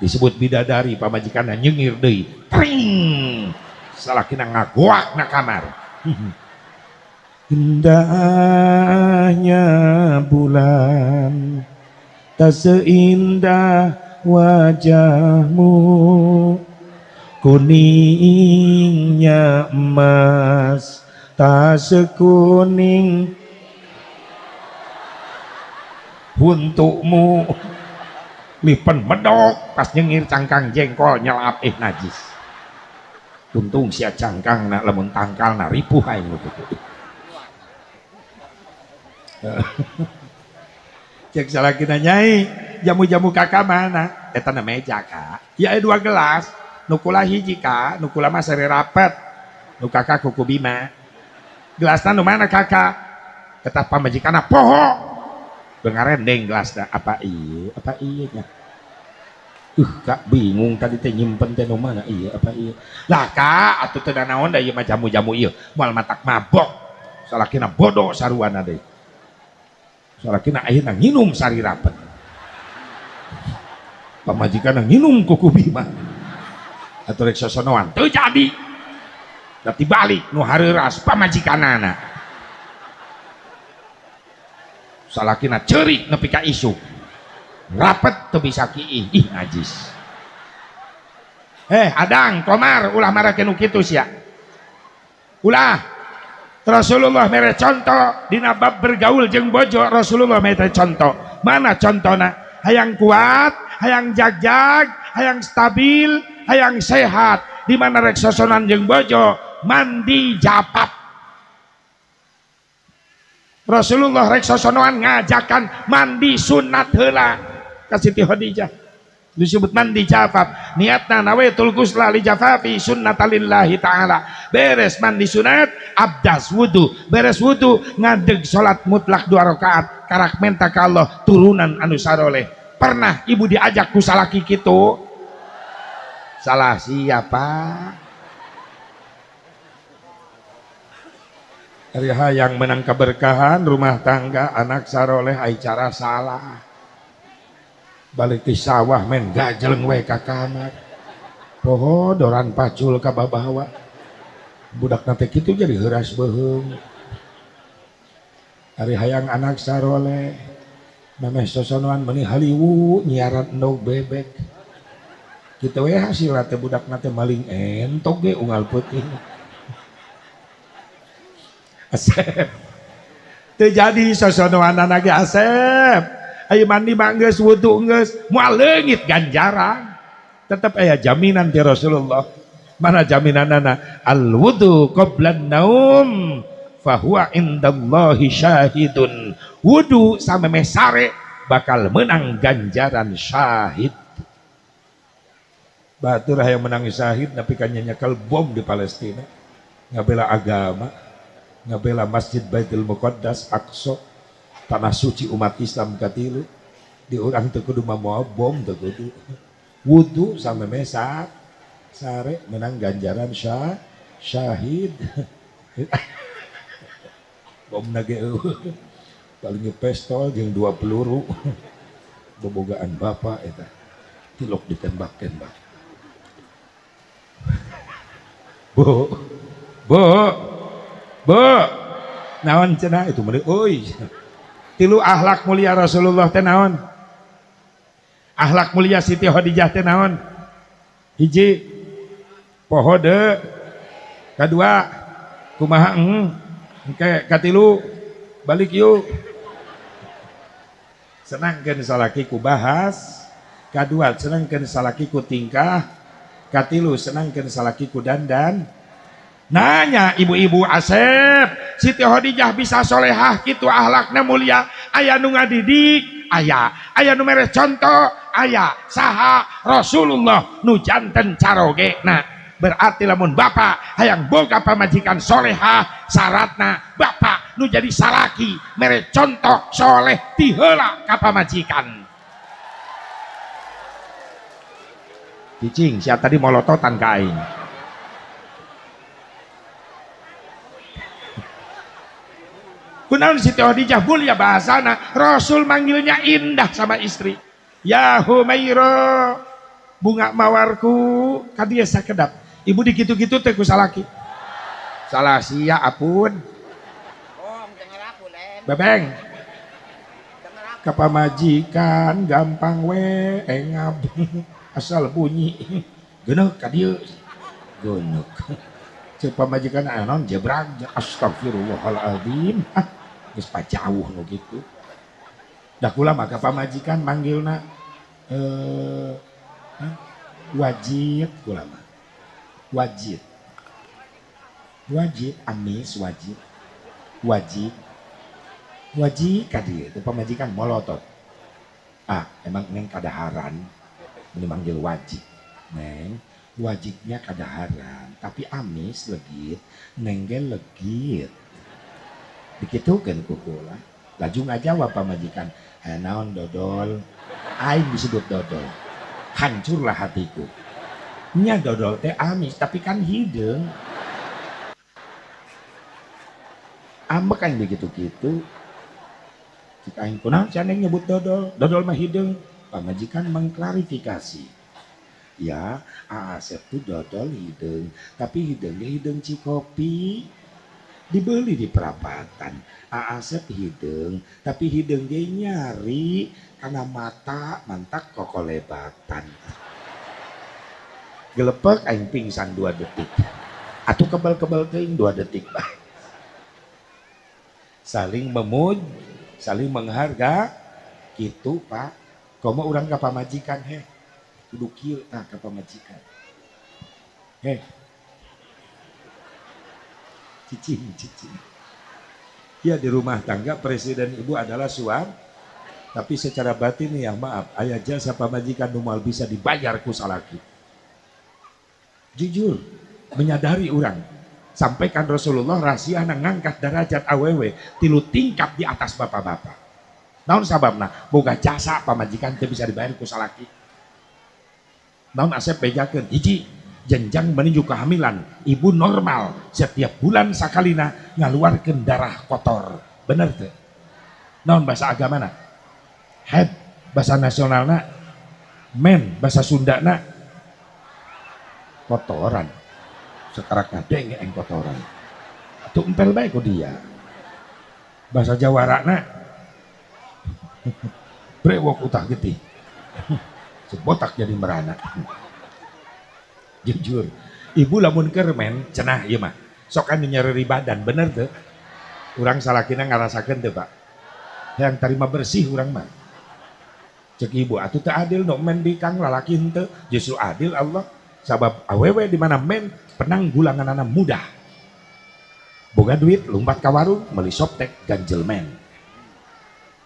Disebut bidadari pamajikanna nyengir deui. Tring. Salakina ngagoak na kamar. Indahnya bulan tak seindah wajahmu, kuningnya emas tak sekuning. Huntumu lipen medok pas nyengir cangkang jengkol nyelap eh najis. Untung sia cangkang nak lamun tangkal na ripuh aing nu kitu. Cek salakina nyai, jamu-jamu kakak mana? Eta na meja kak. Ya 2 gelas, nu kula hiji kak, nu kula mah seri rapet. Nu kakak kuku bima. Gelasna nu mana kakak? Eta pamajikanna poho. Bengarendeng gelasna apa ieu? Apa ieu nya? Kak bingung tadi teh nyimpen teh nu mana ieu apa ieu? Lah kak atuh teu naon da ieu mah jamu-jamu ieu. Moal matak mabok. Salakina bodoh saruana deui. Salakina ayeuna nginum sari rapet. Pamajikanna nginum kuku bima. Atuh rek sosonoan teu jadi. Da tibalik nu hareuras pamajikanana. Salakina ceurik nepi ka isuk. Rapet teu bisa kiih, ih najis. Adang, Komar, ulah marake nu kitu sia. Ulah. Rasulullah mere contoh dina bab bergaul jeung bojo, Rasulullah mere contoh. Mana contona? Hayang kuat, hayang jagjag, hayang stabil, hayang sehat. Di mana rek sosonan jeung bojo, mandi japap. Rasulullah rek sosonoan ngajakan mandi sunat heula ka Siti Khadijah. Disebut mandi jafaf. Niatna nawaitul ghusla li jafafi sunnatalillahi ta'ala. Beres mandi sunat, abdas wudu. Beres wudu ngadeg salat mutlak 2 rakaat. Karak menta ka Allah turunan anu saroleh. Pernah ibu diajak ku salaki kitu? Salah siapa? Ari hayang menang keberkahan rumah tangga anak saroleh ai cara salah. Balik di sawah men gajeleng we ka kamar. Poho doran pacul ka babawa. Budak teh kitu jadi heuras beuheung. Ari hayang anak saroleh memeh sosonoan meuni haliwu nyiaran endog bebek. Kitu we hasilna teh budak teh maling entok ge unggal peuting. Asep. Teu jadi sosonoanana ge Asep. Ayo mandi mah geus wudu geus moal leungit ganjaran. Tetep aya jaminan ti Rasulullah. Mana jaminanana? Al wudu qablan naum fahuwa indallahi syahidun. Wudu samemeh sare bakal menang ganjaran syahid. Batur hayang menang syahid tapi kan nyekel bom di Palestina. Ngabela agama, ngabela Masjid Baitul Muqaddas Aqsa, tanah suci umat Islam katilu. Di urang teu kudu mawa bom teu kudu. Wudu samemeh sare menang ganjaran syahid. Bom nage eueuh. Paling pistol jeung 2 peluru. Bobogaan bapak eta. Tilok ditembak-tembak. Bu. Bu. Bu. Naon cenah itu meuli euy. Tilu akhlak mulia Rasulullah teh naon? Akhlak mulia Siti Khadijah teh naon? Hiji poho deui. Kadua kumaha engke katilu balik yuk. Senangkeun salaki ku bahas, kadua senangkeun salaki ku tingkah, katilu senangkeun salaki ku dandan. Nanya ibu-ibu Asep, Siti Khadijah bisa solehah kitu akhlakna mulia, aya nu ngadidik, aya, aya nu mere contoh, aya, saha Rasulullah nu janten carogena. Berarti lamun bapak hayang boga pamajikan solehah, syaratna bapak nu jadi salaki mere contoh soleh ti heula ka pamajikan. Cicing sia tadi molototan ka aing. Kunaon Siti Khadijah mulia bahasana, Rasul manggilnya indah sama istri. Ya Humaira, bunga mawarku, kadieu sakedap. Ibu dikitu-kitu teh ku salaki. Salah sia apun. Bebeng. Kapamajikan gampang we engap. Asal bunyi. Geuneuh ka dieu. Geuneuh. Ceuk pamajikan aya naon jebrag, astagfirullahaladzim. Ah, geus pajauh nu kitu. Da kula mah ka pamajikan manggilna wajib kula mah. Wajib. Wajib amis wajib. Wajib. Wajib ka dieu teh pamajikan molotot. Ah, emang neng kadaharan ini manggil wajib. Neng, wajibnya kadaharan, tapi amis legit, neng ge legit. Dikitukeun ku kula. Laju ngajawab pamajikan, "Eh naon dodol?" Aing disebut dodol. Hancurlah hatiku. Nya dodol teh amis, tapi kan hideung. Ambek kan begitu-gitu. Cik aing kunaon sia neng nyebut dodol? Dodol mah hideung. Pamajikan mengklarifikasi. Ya, Asep tuh dodol hideung, tapi hideungnya hideung Cikopi. Dibeli di perapatan. Asep hideung, tapi hideung ge nyari karena mata mantak kokolebatan. Gelepek aing pingsan 2 detik. Atuh kebal-kebal teuing 2 detik bae. Saling memuj, saling mengharga gitu Pak. Komo urang ka pamajikan heh. Kudu kieu tah ka pamajikan. Heh. Cicing, cicing. Ya di rumah tangga presiden ibu adalah suami, tapi secara batin ya maaf, aya jasa pamajikan nu moal bisa dibayar ku salaki. Jujur, menyadari urang. Sampaikan Rasulullah rahasia ngangkat derajat awewe 3 tingkat di atas bapak-bapak. Naon sababna? Boga jasa pamajikan teu bisa dibayar ku salaki. Naon Asep bejakeun? Hiji, jenjang menuju kehamilan, ibu normal setiap bulan sakalina ngaluarkeun darah kotor. Bener teu? Naon bahasa agamana? Head, bahasa nasionalna men, bahasa Sundana kotoran. Sekarang ngadenge eng kotoran. Atuh empel bae ku dia. Bahasa Jawarana brewok utah getih. Sebotak jadi merana. Jujur, ibu lamun keur men cenah ieu mah. Sok anu nyereri badan, bener teu? Urang salakina ngarasakeun teu, Pak? Yang tarima bersih urang mah. Cek ibu atuh teu adil nu men bikang lalaki henteu, justru adil Allah. Sabab awewe di mana men penanggulanganana mudah. Boga duit lumpat ka warung meuli Softex ganjel men.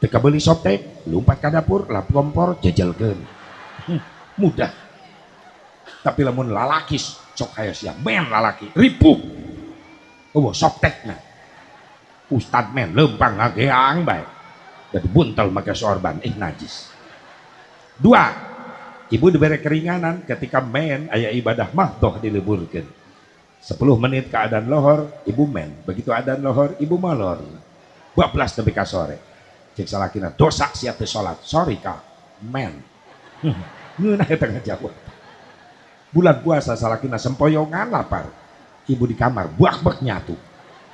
Teu kabeuli Softex lumpat ka dapur lap kompor jejelkeun. Mudah. Tapi lamun lalaki sok aya sia men lalaki ripuh. Eueuh Softex na. Ustad men leumpang ngageang bae. Da dibuntel make sorban ih najis. Dua, ibu diberi keringanan ketika men aya ibadah mahdoh dileburkeun. 10 menit keadaan lohor, ibu men. Begitu adaan lohor, ibu molor. 12 nepi ka sore. Cek salakina dosa sia teu salat. Sorry ka, men. Ngeunah eta ngajawab. Bulan puasa salakina sempoyongan lapar. Ibu di kamar buak-bek nyatu.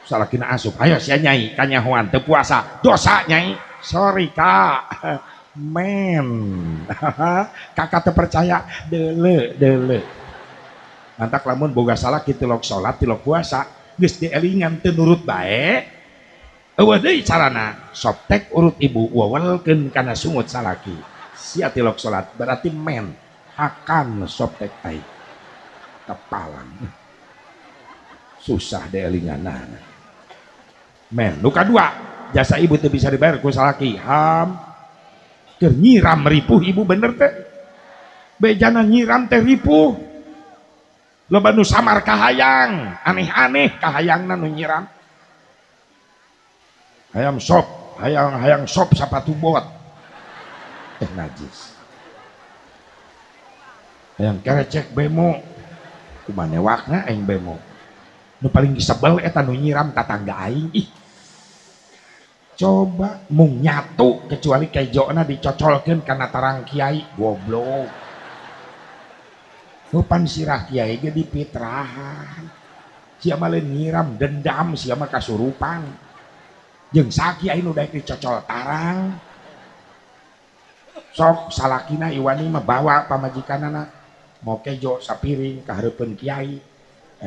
Salakina asup, ayo sia nyai kanyahoan teu puasa. Dosa nyai. Sorry ka. Men. Kakak teu percaya deule deule. Mantak lamun boga salah tilok salat tilok puasa geus dielingan teu nurut bae. Eueuh deui carana Softex urut ibu wawelkeun kana sungut salaki. Sia tilok salat berarti men akan Softex aing. Kepalang. Susah dielinganana. Men nu kadua jasa ibu teu bisa dibayar ku salaki. Ham keur nyiram ripuh ibu bener teh. Bejana nyiram teh ripuh. Loba nu samar kahayang, aneh-aneh kahayangna nu nyiram. Hayang sop, hayang sop sapatu bot. Najis. Hayang kerecek bemo. Kumaha newakna aing bemo. Nu paling disebel eta nu nyiram tatangga aing. Ih. Coba mung nyatu kecuali kejona dicocolkeun kana tarang kiai goblok. Rupan sirah kiai ge dipitrahan. Sia mah lain nyiram dendam sia mah kasurupan. Jeung sakiai nu daek dicocol tarang. Sok salakina iwani mah bawa pamajikanana mau kejo sapiring ka hareupeun kiai.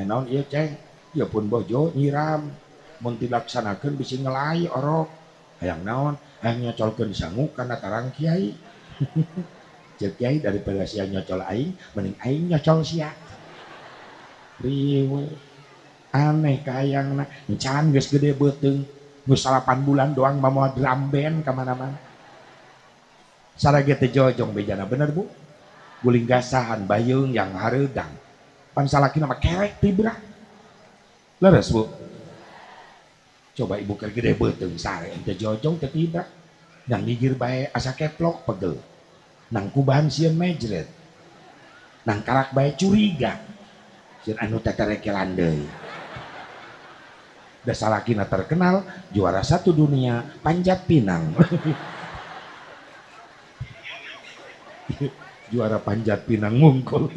Naon ieu ceng? Ieu pun bojo nyiram. Mun dilaksanakeun bisi ngelai orok. Hayang naon? Hayang nyocolkeun sangu kana tarang kiai. Ceuk kiai daripada sia nyocol aing, mending aing nyocol sia. Riweuh. Aneh kahayangna, encan geus gede beuteung. Geus 8 bulan doang mamoa drum band ka mana-mana. Sarage teh jojong bejana bener Bu. Guling gasahan bayeung yang hareudang. Pan salakina mah kerek tibra. Leres Bu. Coba ibu keur gede beuteung sare ente jojong teu tibra. Nang gigir bae asa keplok pegel. Nang kubahan sieun mejret. Nang karak bae curiga. Sieun anu teterekelan deui. Da salakina terkenal juara 1 dunia panjat pinang. Juara panjat pinang mungkul.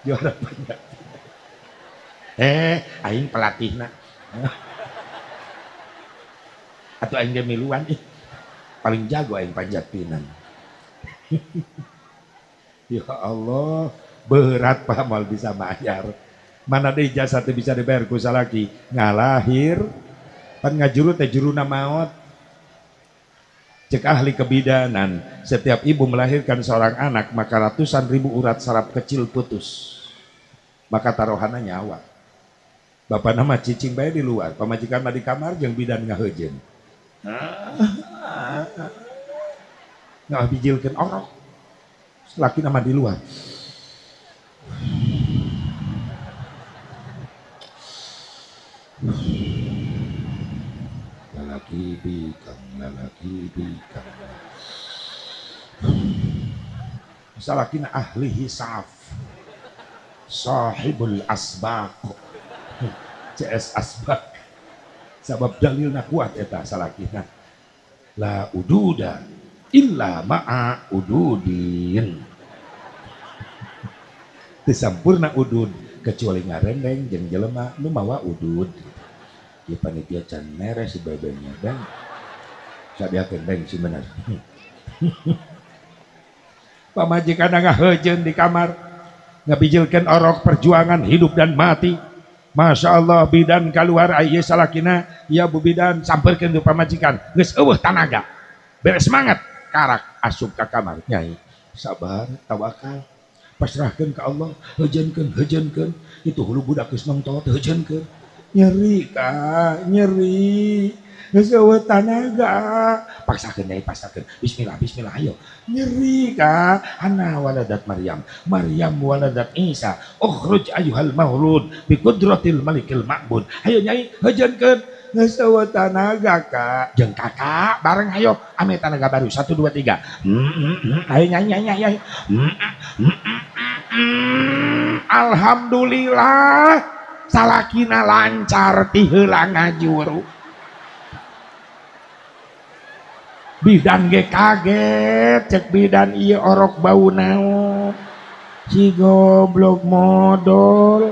Juara panjat pinang. Aing pelatihna. Atau aing ge miluan ih. Paling jago aing panjat pinang. Ya Allah, berat Pak mal bisa bayar. Mana deui jasa teu bisa dibayar ku salaki ngalahir pan ngajuru teh juruna maot. Cek ahli kebidanan, setiap ibu melahirkan seorang anak maka ratusan ribu urat saraf kecil putus. Maka taruhanna nyawa. Bapak nama cicing bae di luar, pamajikan mah di kamar jeung bidan ngaheujeun. Ngabijilkeun orok. Salaki nama di luar. Lalaki bikang, lalaki bikang. Salakina ahli hisaf, sahibul asbaq, CS asbaq. Sabab dalilna kuat eta salakina. La ududa illa ma'a ududin. Teu sampurna udud kecuali ngarendeng jeung jelema nu mawa udud. Ieu panitia can meres si bebenya dan sadiakeun deng si bener. Pamajikan ngaheujeun di kamar ngabijilkeun orok perjuangan hidup dan mati. Masya Allah bidan keluar ieu salakina ya bu bidan sampeurkeun tu pamajikan geus eueuh tanaga beres semangat karak asup ka kamar nyai sabar tawakal pasrahkeun ka Allah heujeunkeun heujeunkeun itu hulu budak geus nongtot heujeunkeun nyeri ka nyeri geus eueuh tanaga paksakeun nyai paksakeun bismillah bismillah ayo nyeri ka ana waladat Maryam Maryam waladat Isa ukhruj ayyuhal maulud bi qudratil malikil ma'bud ayo nyai heujeunkeun geus eueuh tanaga ka jeung kakak bareng ayo ame tanaga baru 1 2 3 ayo nyai nyai nyai alhamdulillah salakina lancar ti heula ngajuru bidan ge kaget cek bidan ieu orok bau naon si goblok modol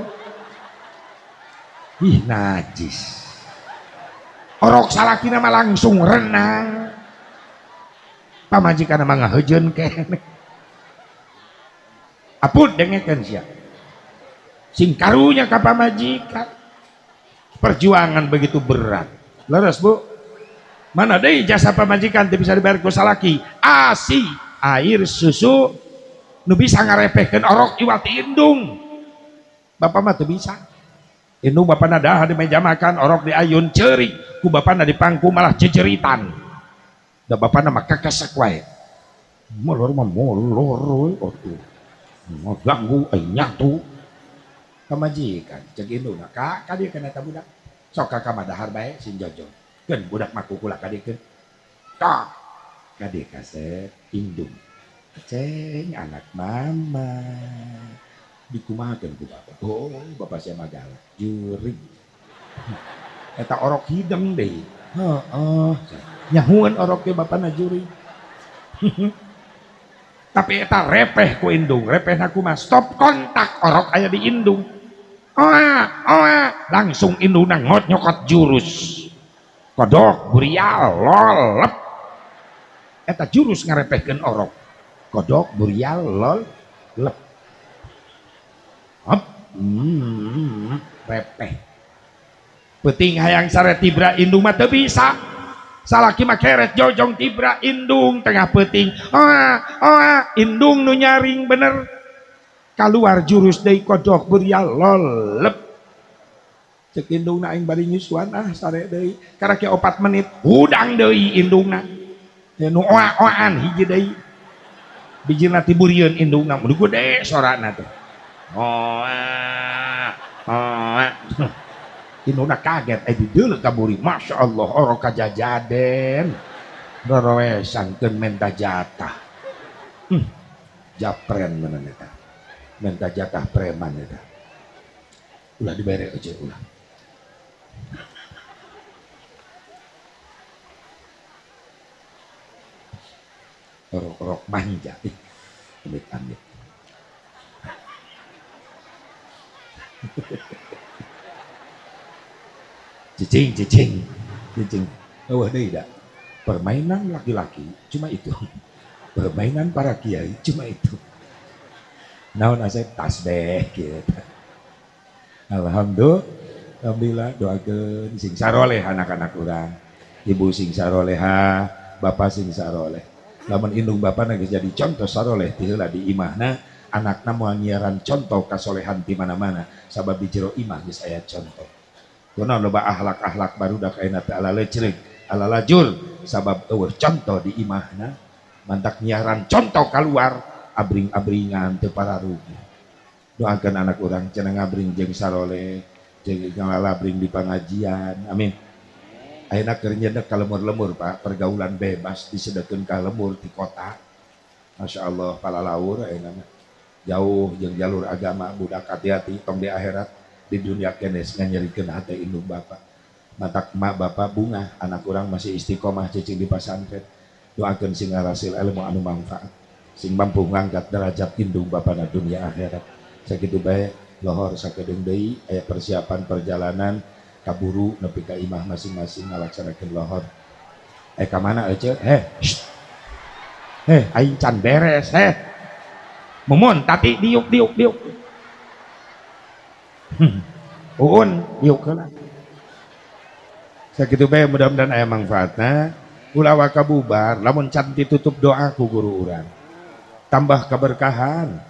ih najis orok salakina mah langsung renang pamajikan mah ngaheujeun keneh apun dengekeun sia sing karunya ka pamajikan perjuangan begitu berat leres Bu. Mana deui jasa pamajikan teu bisa dibayar ku salaki asi air susu nu bisa ngarepehkeun orok iwal ti indung bapak mah teu bisa indung bapana daha di meja makan orok di ayun ceurik ku bapana di pangku malah ceceritan da bapana mah kakesek wae molor mah molor we atuh ngaganggu aing nyatu pamajikan ceuk indungna ka ka dieu kana eta budak sok ka kamar dahar bae sing jojong keun budak mah kukula ka dieu keun tok ka dieu kasep indung ceng anak mama dikumahakeun ku bapak oh bapak sia mah galak jurig eta orok hideng deui heeh nyahueun orok ge bapana jurig tapi eta repeh ku indung repehna kumaha stop kontak orok aya di indung oa oa langsung indungna ngot nyokot jurus kodok burial lol lep eta jurus ngarepehkeun orok kodok burial lol lep hop repeh Peuting hayang sare tibra indung mah teu bisa. Salaki mah keret jojong tibra indung tengah peuting. Oa oa indung nu nyaring bener. Kaluar jurus deui kodok beuria lolep. Cek indungna aing bari nyusuan ah sare deui. Karake 4 menit hudang deui indungna. Nu oa-oaan hiji deui. Bijilna tiburieun indungna nu gede sorana teh. Oa oa. Indungna kaget dideuleu ka buri. Masya Allah orok kajajaden. Roroesan keun menta jatah. Japren meunang eta. Menta jatah preman eta. Ulah dibere aja ulah. Orok-orok manja. Ih, amit-amit. Cicing, cicing, cicing. Eueuh deui da. Permainan laki-laki cuma itu. Permainan para kiai cuma itu. Naon asep tasbih kieu. Alhamdulillah doakeun sing saroleh anak-anak urang. Ibu sing saroleha, bapak sing saroleh. Lamun indung bapana geus jadi contoh saroleh ti heula di imahna, anakna moal nyiaran contoh kasolehan ti mana-mana sabab di jero imah geus aya contoh. Kunaon loba akhlak-akhlak barudak ayeuna teh ala lecreg, ala lajur sabab eueuh contoh di imahna, mantak nyiaran contoh kaluar abring-abringan teu pararugi. Doakeun anak urang cenah ngabring jeung saroleh, jeung ngalalabring di pangajian. Amin. Ayeuna keur nyedek ka lemur-lemur Pak, pergaulan bebas disedekeun ka lemur di kota. Masya Allah palalaur ayeuna mah. Jauh jeung jalur agama budak hati-hati tong di akhirat. Di dunia kenes nganyerikeun hate indung bapak. Matak mak bapak bunga anak urang masih istiqomah cicing di pasantren. Doakeun sing ngarasil ilmu anu manfaat, sing mampu ngangkat derajat indung bapana dunia akhirat. Sakitu bae lohor sakedeung deui aya persiapan perjalanan kaburu nepi ka imah masing-masing ngalaksanakeun lohor. Ka mana ece? Heh. Heh, aing can beres heh. Mumun tati diuk diuk diuk. Uun diuk heula. Sakitu bae mudah-mudahan aya manfaatna. Ulah waka bubar lamun can ditutup doa ku guru urang. Tambah keberkahan.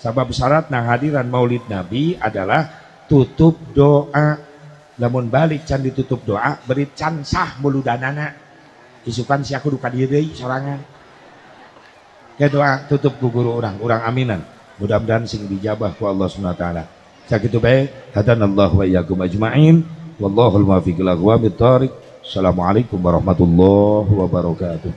Sabab syaratna hadiran Maulid Nabi adalah tutup doa. Lamun balik can ditutup doa beri can sah muludanana. Isukan sia kudu ka dieu deui sorangan. Ke doa tutup ku guru urang, urang aminan. Mudah-mudahan sing dijabah ku Allah Subhanahu wa taala. Sakitu bae, hadanallahu wa iyyakum ajmain. Wallahul muwaffiq ila aqwamit thariq. Assalamualaikum warahmatullahi wabarakatuh.